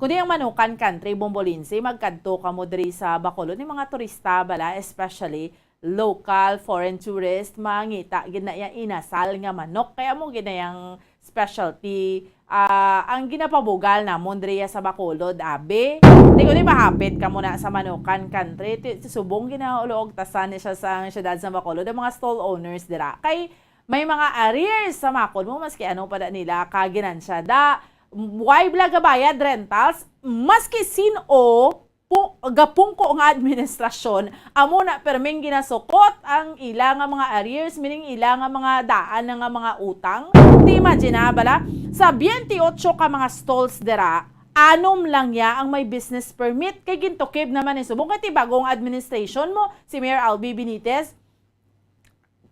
kundi ang Manukan Country, Bombo Lindsay, magkadto kamo diri sa Bacolod, ni mga turista bala, especially local, foreign tourist, mangita gid na iya inasal nga manok. Kaya mo gid na yang specialty, ah, ang ginapabugal namon diriya sa Bacolod, abi. Di ko ni mahapit kamo na sa Manukan Country. Ti-, subong ginauloog tasan ni siya sa siyudad sa Bacolod, ang mga stall owners dira. Kay may mga arrears sa makon mo, maski ano pa da nila ka ginansya. Da, why bala gabayad rentals? Maski sin-o, pu-, gapungko nga administrasyon, amo na perming ginasukot ang ila nga mga arrears, meaning ila nga mga daan na nga mga utang. Ti imagine na bala, sa twenty-eight ka mga stalls dira, anom lang ya ang may business permit, kay gintukib naman ni subong kay ti bagong administration mo, si Mayor Albi Benitez,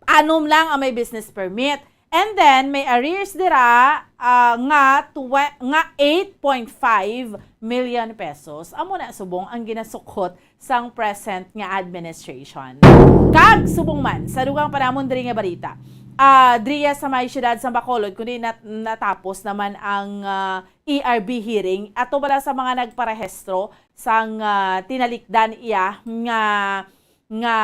anom lang ang may business permit. And then, may arrears dira, ah, nga twe-, nga eight point five million pesos. Amo na subong ang ginasukot sang present nga administration. Kag subong man, sa dugang pa namon diri nga balita, ah, diriya sa may siyudad sa Bacolod, kundi nat-, natapos naman ang, ah, E R B hearing, ato bala sa mga nagparehistro sang, ah, tinalikdan iya nga nga,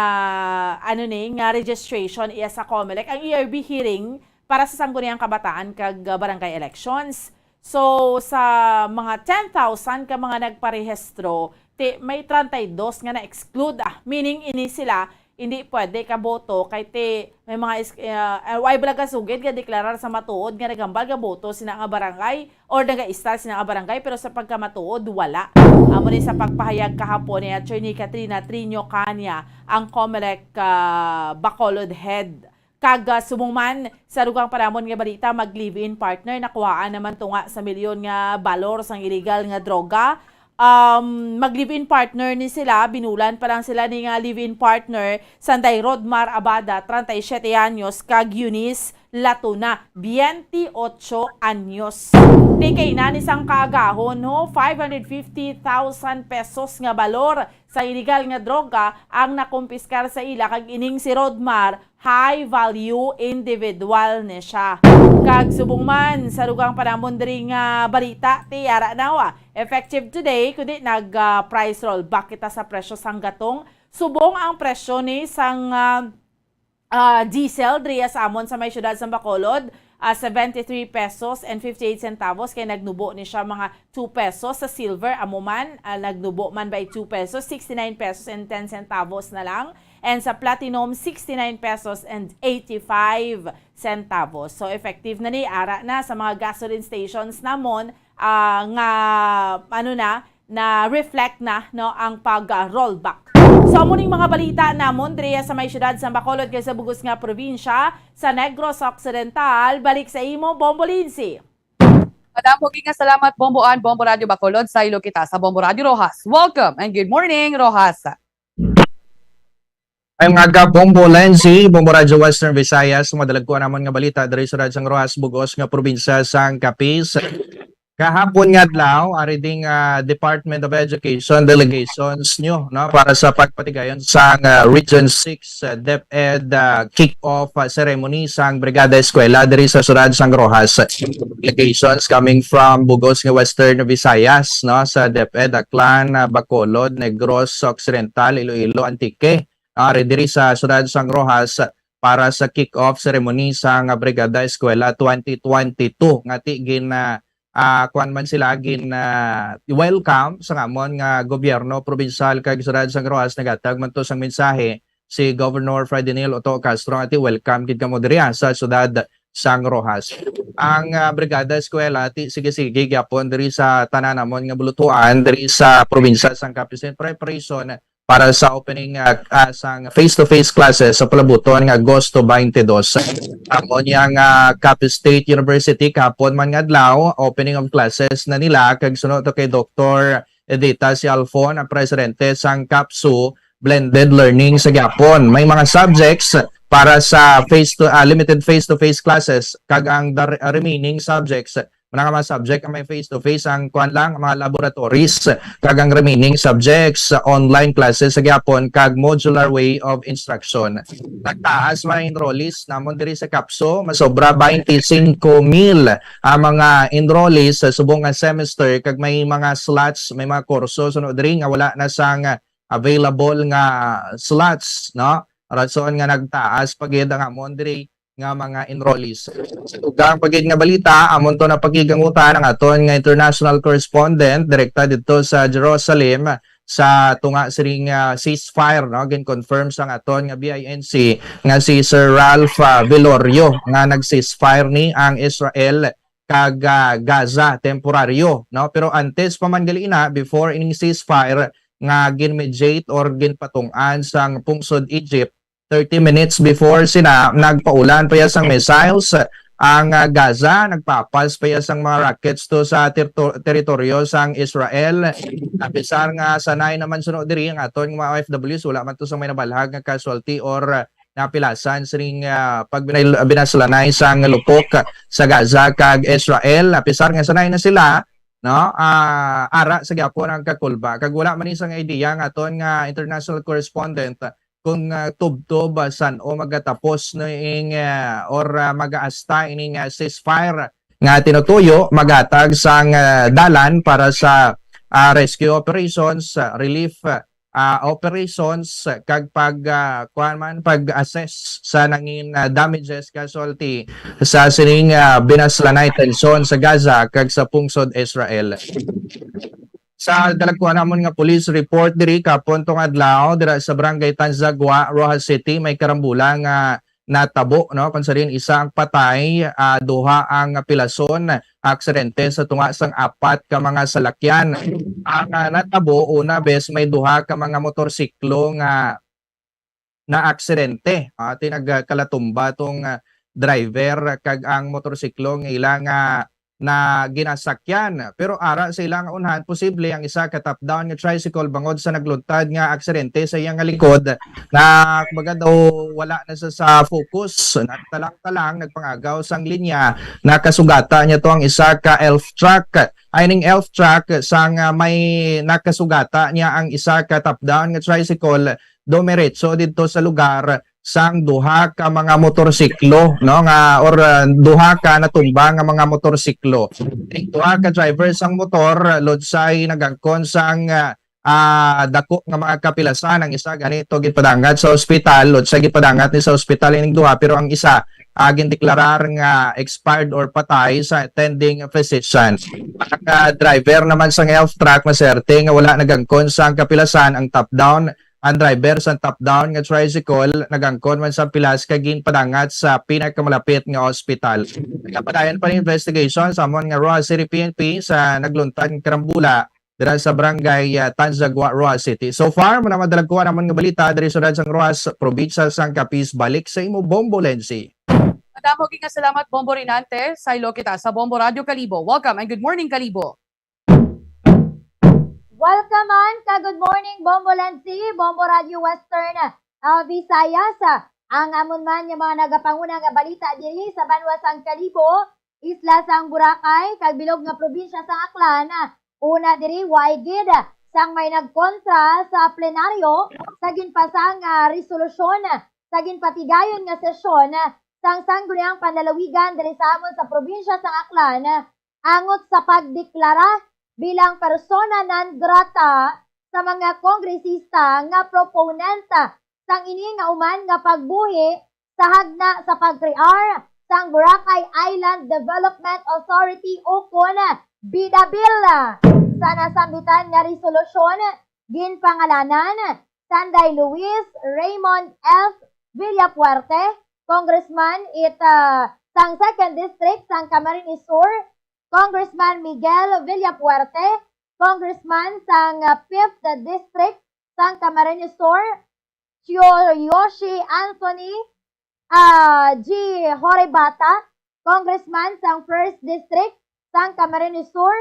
ano ni, nga registration iya sa Comelec, ang E R B hearing para sa Sangguniang Kabataan kag, uh, Barangay Elections. So, sa mga ten thousand ka mga nagparehistro, ti, may treinta y dos nga na-exclude, ah. Meaning, ini sila, hindi pwede kaboto kay ti, may mga is-, uh, uh, way bala gasugid nga deklarar sa matuod nga nagambal nga boto sina nga barangay or nagaistar sina nga barangay, pero sa pagkamatuod, wala. Amo ni sa pagpahayag kahapon ni Attorney Katrina Trinio Cania, ang Comelec, ah, Bacolod Head. Kag, ah, subong man sa dugang pa namon nga balita, mag-live-in partner, nakuhaan naman tunga sa milyon nga balor sang illegal nga droga. Um, mag-live-in partner ni sila, binulan pa lang sila ni nga live-in partner, sanday Rodmar Abada, treinta y siete anyos, kag Eunice Latuna, veintiocho anyos. Ti kay na ni sang kaagahon, no, five hundred fifty thousand pesos nga balor sa illegal nga droga ang nakumpiskar sa ila, kag ining si Rodmar, high value individual ni siya. Kag subong man sa dugang pa namon diri nga balita, ti ara na wa, effective today, kundi nag, ah, price rollback kita sa presyo sang gatong. Subong ang presyo ni sang, ah, ah, diesel diriya sa amon sa may siyudad sa Bacolod, ah, seventy-three pesos and fifty-eight centavos, kay nagnubo ni siya mga two pesos. Sa silver, amo man, ah, nagnubo man by two pesos, sixty-nine pesos and ten centavos na lang. And sa platinum, sixty-nine pesos and eighty-five centavos. So, effective na ni, ara na sa mga gasoline stations namon, ah, nga, ano na, na-reflect na, no, ang pag-rollback. So, amo ning mga balita namon diriya sa may siyudad sa Bacolod kag sa bugos nga probinsya sa Negros Occidental. Balik sa imo, Bombo Lindsay. Madamo gid nga salamat, Bombo Ann, Bombo Radyo Bacolod, saylo kita sa Bombo Radyo Roxas. Welcome and good morning, Roxas. Ay, mga aga, Bombo Lenzy, Bombo Radyo Western Visayas, madalagkuan namon nga balita diri sa Radyo sang Roxas, bugos nga probinsya sang Capiz. Kahapon nga adlaw, ari ding ah, Department of Education delegations nyo, no, para sa pagpatigayon sang ah, Region six ah, DepEd ah, kick-off ah, ceremony sang Brigada Eskwela diri sa siyudad sang Roxas. Delegations coming from bugos nga Western Visayas, no, sa DepEd, Aklan, ah, Bacolod, Negros Occidental, Iloilo, Antique, ari diri sa siyudad sang Roxas para sa kick-off ceremony sang Brigada Eskwela twenty twenty-two nga ti gin ah, ah, kuan man sila gin ah, welcome sa amon nga gobyerno probinsal kag siyudad sang Roxas. Naghatag man to sang mensahe si Governor Ferdinand Otto Castro nga ti welcome gid kamo diri ah, sa siyudad sang Roxas. Ang ah, Brigada Eskwela ti sige-sige gyapon diri sa tanan namon nga bulutuan diri sa probinsya sang Capiz in preparation para sa opening ah, ah, sang face-to-face classes sa palabuton nga Agosto twenty-two. Amo niya nga Capiz State University kahapon man nga adlaw, opening of classes na nila kag suno to kay Doktor Edita Sialfon, ang presidente sang CAPSU, blended learning sa gyapon. May mga subjects para sa face to ah, limited face-to-face classes kag ang the re- remaining subjects mga mga subject ang may face-to-face ang kuan lang, mga laboratories, kag ang remaining subjects, online classes sa gyapon, kag modular way of instruction. Nagtaas mga enrollees namon diri sa CAPSU, masobra twenty-five mil ang mga enrollees sa subong nga semester, kag may mga slots, may mga kurso suno diri nga wala na sang available nga slots, no? Rason nga nagtaas pa gid ang amon diri nga mga enrollees. Sa dugang pa gid nga balita, amon to napakigangutan ang aton nga international correspondent direkta didto sa Jerusalem sa tunga sining ah, ceasefire, no? Gin-confirm sang aton nga B I N C nga si Sir Ralph ah, Velorio nga nag-ceasefire ni ang Israel kag ah, Gaza temporaryo, no? Pero antes pa man gali na, before ining ceasefire nga gin-mediate or ginpatung-an sang pungsod Egypt, thirty minutes before sina nagpaulan pa iya sang missiles ang ah, Gaza, nagpapas pa iya sang mga rockets to sa terito- teritoryo sang Israel. Apisar nga sanay naman suno diri ang aton nga mga O F Ws, wala man to sang may nabalhag nga casualty or ah, napilasan sining ah, pagbinay- binaslanay sang lupok sa Gaza kag Israel. Apisar nga sanay na sila, no? Ah, ara sa gyapon ang kakulba kag wala man ni sang idea ang aton nga international correspondent kung ah, tubtob ah, san-o magatapos no ing ah, or ah, magaasta ining ah, ceasefire nga tinutuyo, maghatag sang ah, dalan para sa ah, rescue operations, ah, relief ah, operations, kag pag ah, kuwan man, pag-assess sa nangin ah, damages, casualty sa sining ah, binaslanay tensyon sa Gaza kag sa pungsod Israel. Sa dalagkuan namon nga police report diri kapon tong adlaw, dira sa barangay Tanzagua, Roxas City, may karambola nga natabo, no, kung sa diin isa ang patay, ah, duha ang pilason, aksidente sa tunga sang apat ka mga salakyan. Ang ah, natabo, una bes may duha ka mga motorsiklo nga naaksidente. Ah, ti nagkalatumba tong ah, driver kag ang motorsiklo nga ila nga na ginasakyan. Pero ara sa ilang unhan, posible ang isa ka top-down nga tricycle bangod sa nagluntad nga aksidente sa iya nga likod na kumbaga daw wala na sa, sa focus. Nagtalang-talang, nagpangagaw sang linya, nakasugata niya to ang isa ka elf truck. Ay ning elf truck sang ah, may nakasugata niya ang isa ka top-down nga tricycle dumiretso didto sa lugar sang duha ka mga motorsiklo, no, nga or uh, duha ka natumba nga mga motorsiklo. Ang duha ka driver sang motor, Lodsay, nagangkon sang uh, ah, dako nga mga kapilasan. Ang isa ganito gipadangat sa ospital, Lodsay, gipadangat ni sa ospital ining duha, pero ang isa uh, gindeklarar nga expired or patay sa attending physician. Ang uh, driver naman sang elf truck, maserte nga wala nagangkon sang kapilasan. Ang top down, ang driver sang top-down nga tricycle nagangkon man sa pilas kag ginpadangat sa pinakamalapit nga ospital. Nagapadayon pa ang investigation sa amon nga Roxas City P N P sa nagluntad nga karambula dira sa barangay ah, Tanzagua, Roxas City. So far, muna madalagkuan amon nga balita diri sa siyudad sang Roxas, probinsya sang Capiz. Balik sa imo, Bombo Lenzi. Madamo gid nga salamat, Bombo Rinante. Saylo kita sa Bombo Radyo Kalibo. Welcome and good morning, Kalibo. Welcome man ka good morning, Bombo Lancy, Bombo Radyo Western, ah, Visayas. Ang amon man nga mga nagapanguna nga balita diri sa banwa sang Kalibo, isla sang Boracay, kag bilog nga probinsya sang Aklan. Una diri, way gid sang may nagkontra sa plenaryo sa ginpasa nga resolusyon sa ginpatigayon nga sesyon sang Sangguniang Panlalawigan diri sa amon sa probinsya sang Aklan, angot sa pagdeklara bilang persona non grata sa mga kongresista nga proponent sang ini nga uman nga pagbuhi sa hagna sa pagkrear sang Boracay Island Development Authority, ukon BIDABIL. Sa nasambitan nga resolusyon, ginpangalanan Tanday Luis Raymond F. Villafuerte, Congressman it, ah, sang Second District sang Camarines Sur, Congressman Miguel Villafuerte, Congressman sang, ah, Fifth District sang Camarines Sur, Yoshi Anthony, ah, G. Horibata, Congressman sang First District sang Camarines Sur,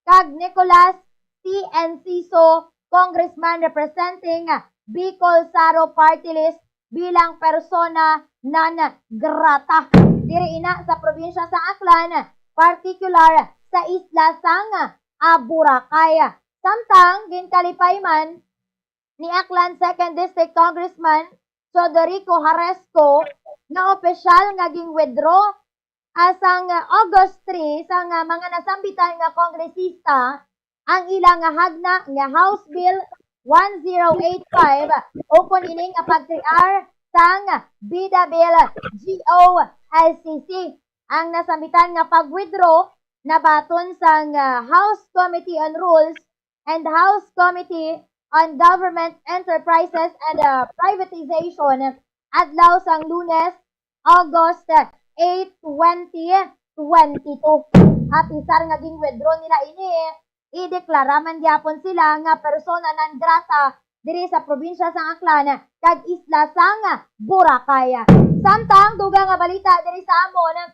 kag Nicolas T. Enciso, Congressman representing Bicol Saro Party List, bilang persona non grata diri ina sa probinsya sa Aklan, partikular sa isla sang, ah, Boracay. Samtang ginkalipay man ni Aklan Second District Congressman Teodorico Jaresco nga opisyal nga gin-withdraw, ah, sang August three sang, ah, mga nasambitan nga kongresista ang ila nga hagna nga House Bill one zero eight five, ukon ini nga pagkrear sang BIDABIL G O L C C. Ang nasambitan nga pag-withdraw nabaton sang, ah, House Committee on Rules and House Committee on Government Enterprises and, ah, Privatization adlaw sang Lunes, August eight, twenty twenty-two. Apisar nga gin-withdraw nila ini, ideklara man gyapon sila nga persona non grata diri sa probinsya sang Aklan kag isla sang Boracay. Samtang dugang nga balita diri sa amon,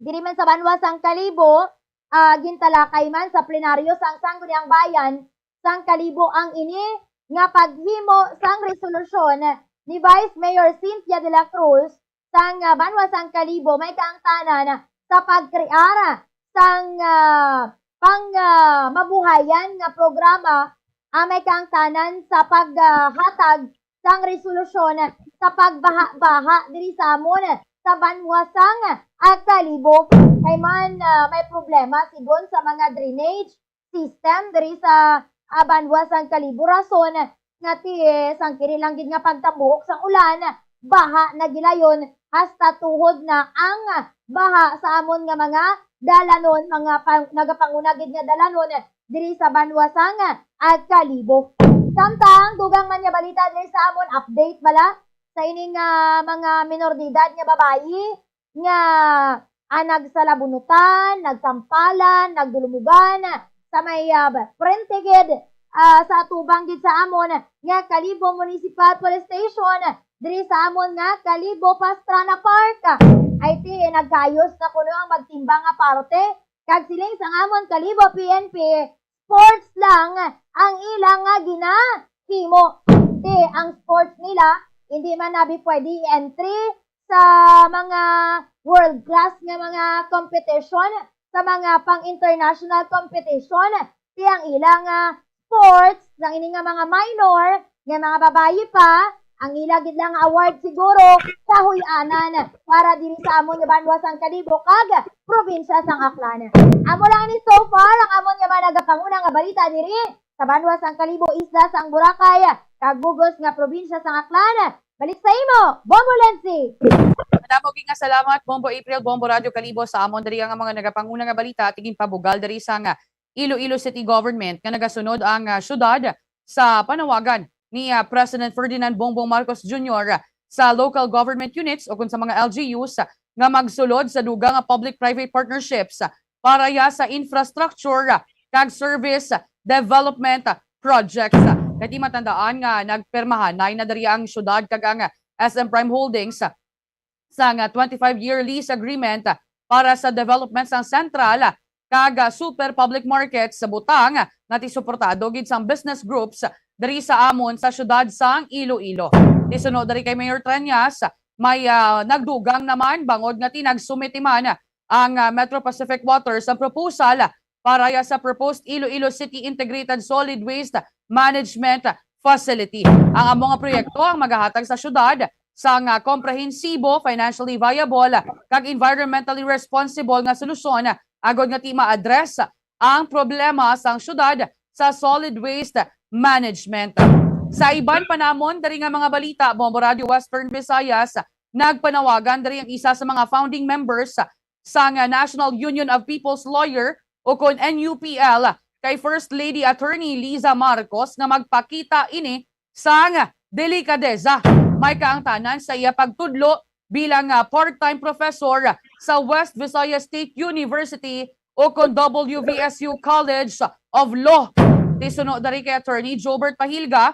diri man sa banwa sang Kalibo, ah, gintalakay man sa plenaryo sang Sangguniang Bayan sang Kalibo ang ini nga paghimo sang resolusyon ni Vice Mayor Cynthia de la Cruz sang, ah, banwa sang Kalibo may kaangtanan sa pagkrear sang, ah, pang, ah, mabuhayan nga programa, ah, may kaangtanan sa paghatag sang resolusyon sa pagbaha-baha diri sa amon sa banwa sang, ah, Kalibo. Kay man, ah, may problema sigon sa mga drainage system diri sa, ah, banwa sang Kalibo, rason nga ti, eh, sang kiri lang gid nga pagtambuhok sang ulan, baha na gilayon hasta tuhod na ang baha sa amon nga mga dalanon, mga pang-, nagapanguna gid nga dalanon diri sa banwa sang, ah, Kalibo. Samtang dugang man nga balita diri sa amon, update bala sa ining, ah, mga minor de edad nga babayi nga, ah, nagsalabunutan, nagsampalan, nagdulumugan sa may, ah, frente gid, ah, sa atubang gid sa amon nga Kalibo Municipal Police Station, diri sa amon nga Kalibo Pastrana Park. Ay ti, nagkaayos na kuno ang magtimbang nga parte, kag siling sang amon Kalibo P N P, sports lang ang ila nga ginahimo. Ti, ang sports nila, hindi man nabi pwede i-entry sa mga world class nga mga competition, sa mga pang-international competition. Ti, ang ila nga sports, sang ini nga mga minor, nga mga babayi pa, ang ila gid lang award siguro kahuy-anan para diri sa amon nga banwa sang Kalibo kag probinsya sang Aklan. Amo lang ni so far ang amon nga mga nagapanguna nga balita diri sa banwa sang Kalibo, isla sang Boracay, kag bug-os nga probinsya sang Aklan. Balik sa imo, Bombo Lenzi. Madamo gid nga salamat, Bombo April, Bombo Radyo Kalibo, sa amon diri nga mga nagapanguna nga balita. Tigin pabugal diri sang Iloilo City Government nga nagasunod ang, ah, syudad sa panawagan ni, ah, President Ferdinand Bongbong Marcos Junior sa local government units o kun sa mga L G Us nga magsulod sa dugang nga public-private partnerships para ya sa infrastructure kag service development projects. Kay ti matandaan nga nagpirmahanay na diri ang syudad kag ang S M Prime Holdings sang twenty-five-year lease agreement para sa development sang sentral kag super public market sa butang nga ti suportado gid sang business groups diri sa amon sa siyudad sang Iloilo. Ti suno diri kay Mayor Treñas, may, ah, nagdugang naman bangod nga ti nagsumiti man ang, ah, Metro Pacific Water sa proposal para ya sa proposed Iloilo City Integrated Solid Waste Management Facility. Ang amo nga proyekto ang magahatag sa siyudad sang, ah, komprehensibo, financially viable, kag environmentally responsible nga solusyon agod nga ti ma-address ang problema sang siyudad sa solid waste management. Sa iban pa namon diri nga mga balita, Bombo Radio Western Visayas, nagpanawagan diri ang isa sa mga founding members sang National Union of People's Lawyer o kon N U P L kay First Lady Attorney Liza Marcos nga magpakita ini sang delikadesa may kaangtanan sa iya pagtudlo bilang, ah, part-time professor sa West Visayas State University o kon W V S U College of Law. Ti suno diri kay Attorney Jobert Pahilga,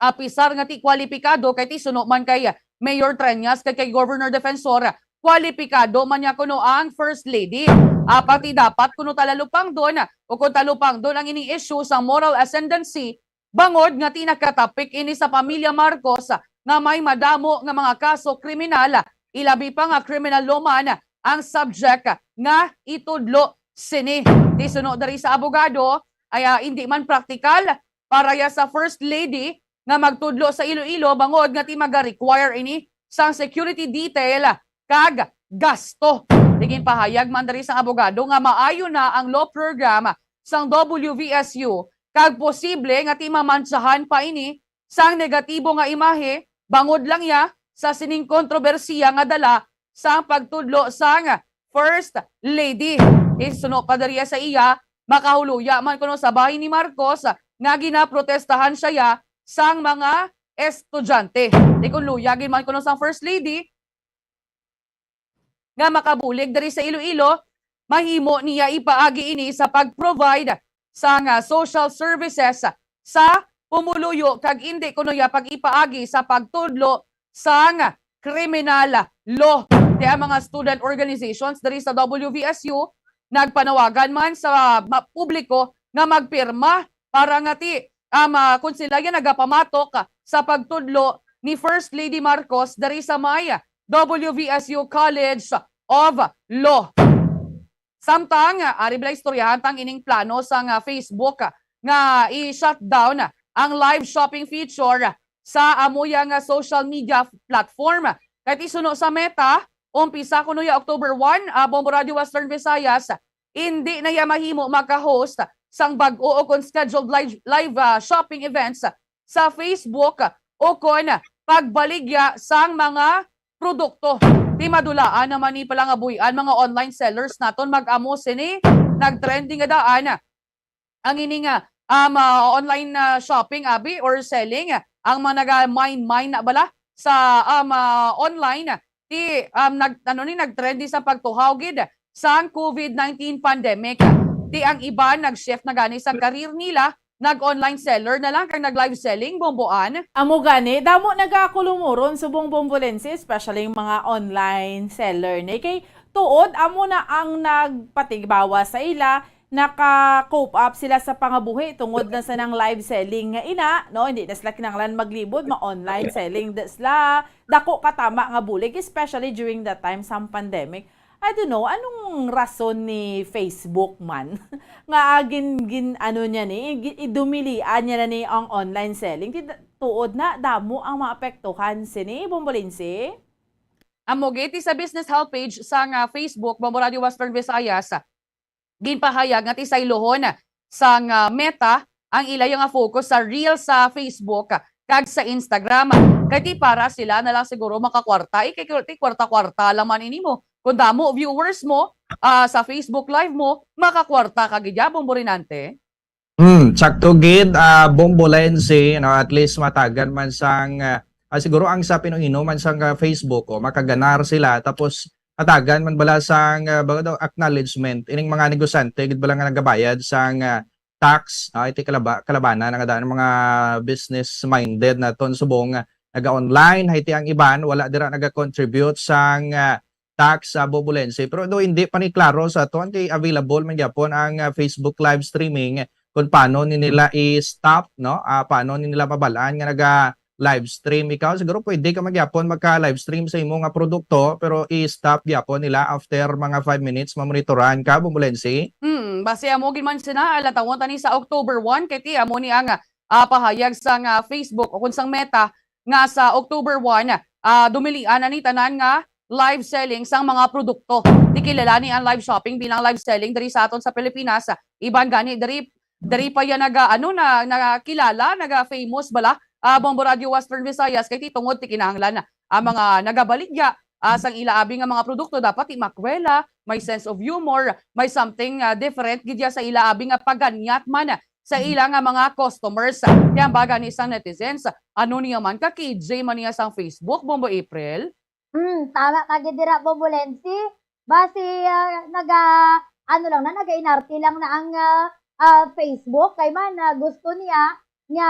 apisar nga ti kwalipikado kay ti suno man kay Mayor Treñas kag kay Governor Defensor, kwalipikado man niya kuno ang First Lady. Apang ti dapat kuno talalupangdon o kung talupangdon ang ining issue sa moral ascendancy, bangod nga ti nakatapik ini sa pamilya Marcos nga may madamo nga mga kaso kriminal, ilabi pa nga criminal law man ang subject nga itudlo sini. Ti suno diri sa abogado ay, ah, hindi man praktikal para ya sa First Lady nga magtudlo sa Iloilo bangod nga ti maga-require ini sang security detail kag gasto. Ti ginpahayag man diri sang abogado nga maayo na ang law program sang W V S U kag posible nga ti mamantsahan pa ini sang negatibo nga imahe bangod lang ya sa sining kontrobersiya nga dala sang pagtudlo sang First Lady. Ti suno pa diri sa iya, makahuluya man kuno sa bahin ni Marcos nga ginaprotestahan siya ya sang mga estudyante. Ti kon luya gid man kuno sang First Lady nga makabulig diri sa Iloilo, mahimo niya ipaagi ini sa pag-provide sang social services sa pumuluyo kag indi kuno ya pag-ipaagi sa pagtudlo sang criminal law. Ti ang mga student organizations diri sa W V S U nagpanawagan man sa ma-, publiko nga magpirma para nga ti, um, ah, kung sila ya nagapamatok sa pagtudlo ni First Lady Marcos diri sa may W V S U College of Law. Samtang, ah, ari bala istoryahan tang ining plano sang, ah, Facebook, ah, nga i-shutdown ang live shopping feature sa amo ya nga social media platform. Kay ti suno sa Meta, umpisa kuno ya October one, ah, Bombo Radio Western Visayas, hindi na ya mahimo maka-host sang bag-o o kon scheduled live, live, ah, shopping events sa Facebook o kon pagbaligya sang mga produkto. Ti madulaan naman ni palangabuy-an mga online sellers naton mag-amo sini, nag-trending nga daan ang ini nga, um, ah, online, ah, shopping, abi, or selling, ang mga naga-mine-mine na bala sa, um, ah, online. Ti, um, nag-, ano ni, nag-trend di sa pagtuhaw gid sang COVID nineteen pandemic. Ti ang iban nag-shift na gani sa career nila, nag-online seller na lang kag nag-live selling, Bomboan. Amo gani, damo nagakulumuron subong Bombolense, especially ang mga online seller ni. Kay tuod, amo na ang nagpatigbawa sa ila, naka-cope up sila sa pangabuhi tungod na sa nang live selling nga ina, no? Hindi na sila kinahanglan maglibod, ma-online selling da sila. Dako ka tama nga bulig, especially during that time sa pandemic. I don't know, anong rason ni Facebook man nga gin, gin, ano niya ni, gi-, idumilian niya na ni ang online selling? Ti, tuod na, damo ang maapektuhan sini, Bombolinsi. Amo gid, ti sa business help page sang Facebook, Bombo Radio Western Visayas, ginpahayag nga ti saylohon sang, ah, Meta ang ila nga focus sa Reels sa Facebook kag sa Instagram. Kay ti para sila na lang siguro makakwarta. Eh, kay ti kwarta-kwarta lang man ini mo. Kung damo viewers mo, ah, sa Facebook Live mo, makakwarta ka gid, Bombo Rinante. Hmm, sakto gid, ah, Bombolense, no, at least matagan man sang, ah, ah, siguro ang sa pinuhino man sang, ah, Facebook, oh, makaganar sila, tapos matagan man bala sang, ah, baga daw, acknowledgement, ining mga negosyante gid bala nga nagabayad sang, ah, tax, ah, iti kalaba-, kalabana na nga daan mga business-minded naton subong, ah, naga-online, hay ti ang iban wala dira naga-contribute sang, ah, tax sa Bombolense. Pero do hindi pa ni klaro sa aton kay available man gyapon ang, ah, Facebook live streaming kung paano ni nila i-stop, no? Ah, paano ni nila mabalaan nga naga live stream ikaw? Siguro pwede ka man gyapon magka live stream sa imo nga produkto, pero i-stop gyapon nila after mga five minutes, mamonitoran ka, Bombolense. Hmm, base amo gid man sina, alatawon tani sa October one, kay ti amo ni ang, ah, pahayag sang, ah, Facebook o kun sang Meta nga sa October one, ah, dumilian na ni tanan nga live selling sang mga produkto. Di kilala ni ang live shopping bilang live selling diri sa aton sa Pilipinas. Iban gani diri, diri pa yan naga, ano, na, nakilala, naga famous bala, ah, Bombo Radio Western Visayas, kay ti tungod ti kinahanglan ang mga nagabaligya, ah, sang ila abi nga mga produkto dapat ti makwela, may sense of humor, may something, ah, different gid ya sa ila abi nga paganyat man sa ila nga mga customers. Ti ang baga ni sang netizens, ano niya man ka K J man niya sang Facebook, Bombo April? Hmm, tama ka gid dira, Bombolense. Basi, ah, naga, ano lang na, nagainarte lang na ang, ah, ah, Facebook kay man, ah, gusto niya nga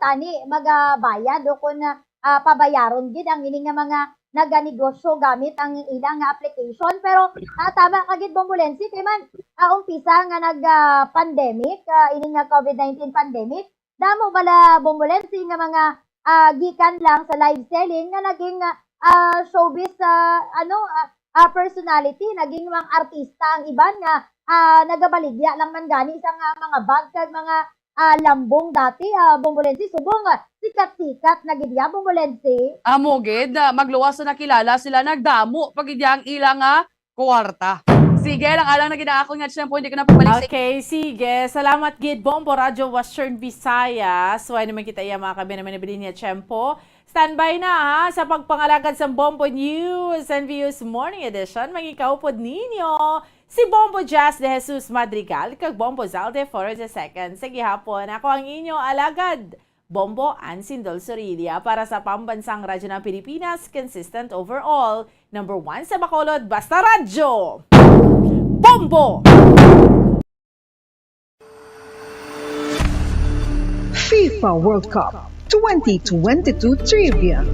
tani magabayad o kun, ah, pabayaron gid ang ini nga mga naganegosyo gamit ang ilang nga application. Pero, ah, tama ka gid, Bombolense, kay man, ah, umpisa nga nag, ah, pandemic, ah, ini nga COVID nineteen pandemic, damo bala, Bombolense, nga mga, ah, gikan lang sa live selling nga naging, ah, showbiz, ah, ano, ah, ah, personality, naging mga artista ang iban nga, ah, nagabaligya lang man gani sa nga mga bag kag mga, ah, lambong dati, ah, Bombolense, subong, ah, sikat-sikat na gid ya, Bombolense. Amo gid, ah, magluwas na nakilala sila, nagdamo pa gid ya ang ila nga kwarta. Sige, lang alang na gid ang akon nga tiyempo, hindi ko na pabalik sa Okay, sige. Salamat gid, Bombo Radyo Western Visayas. Wala naman kita iya mga kabi naman nabilin niya tiyempo. Standby na ha sa pagpangalagad sa Bombo News and Views Morning Edition. Mangikaupod ninyo si Bombo Jazz de Jesus Madrigal kag Bombo Zalde Flores the second. Sa gihapon, ako ang inyo alagad, Bombo Ansindol Sorilia para sa Pambansang Radyo ng Pilipinas, consistent overall, number one sa Bacolod, Basta Radyo! Bombo! FIFA World Cup twenty twenty-two Trivia.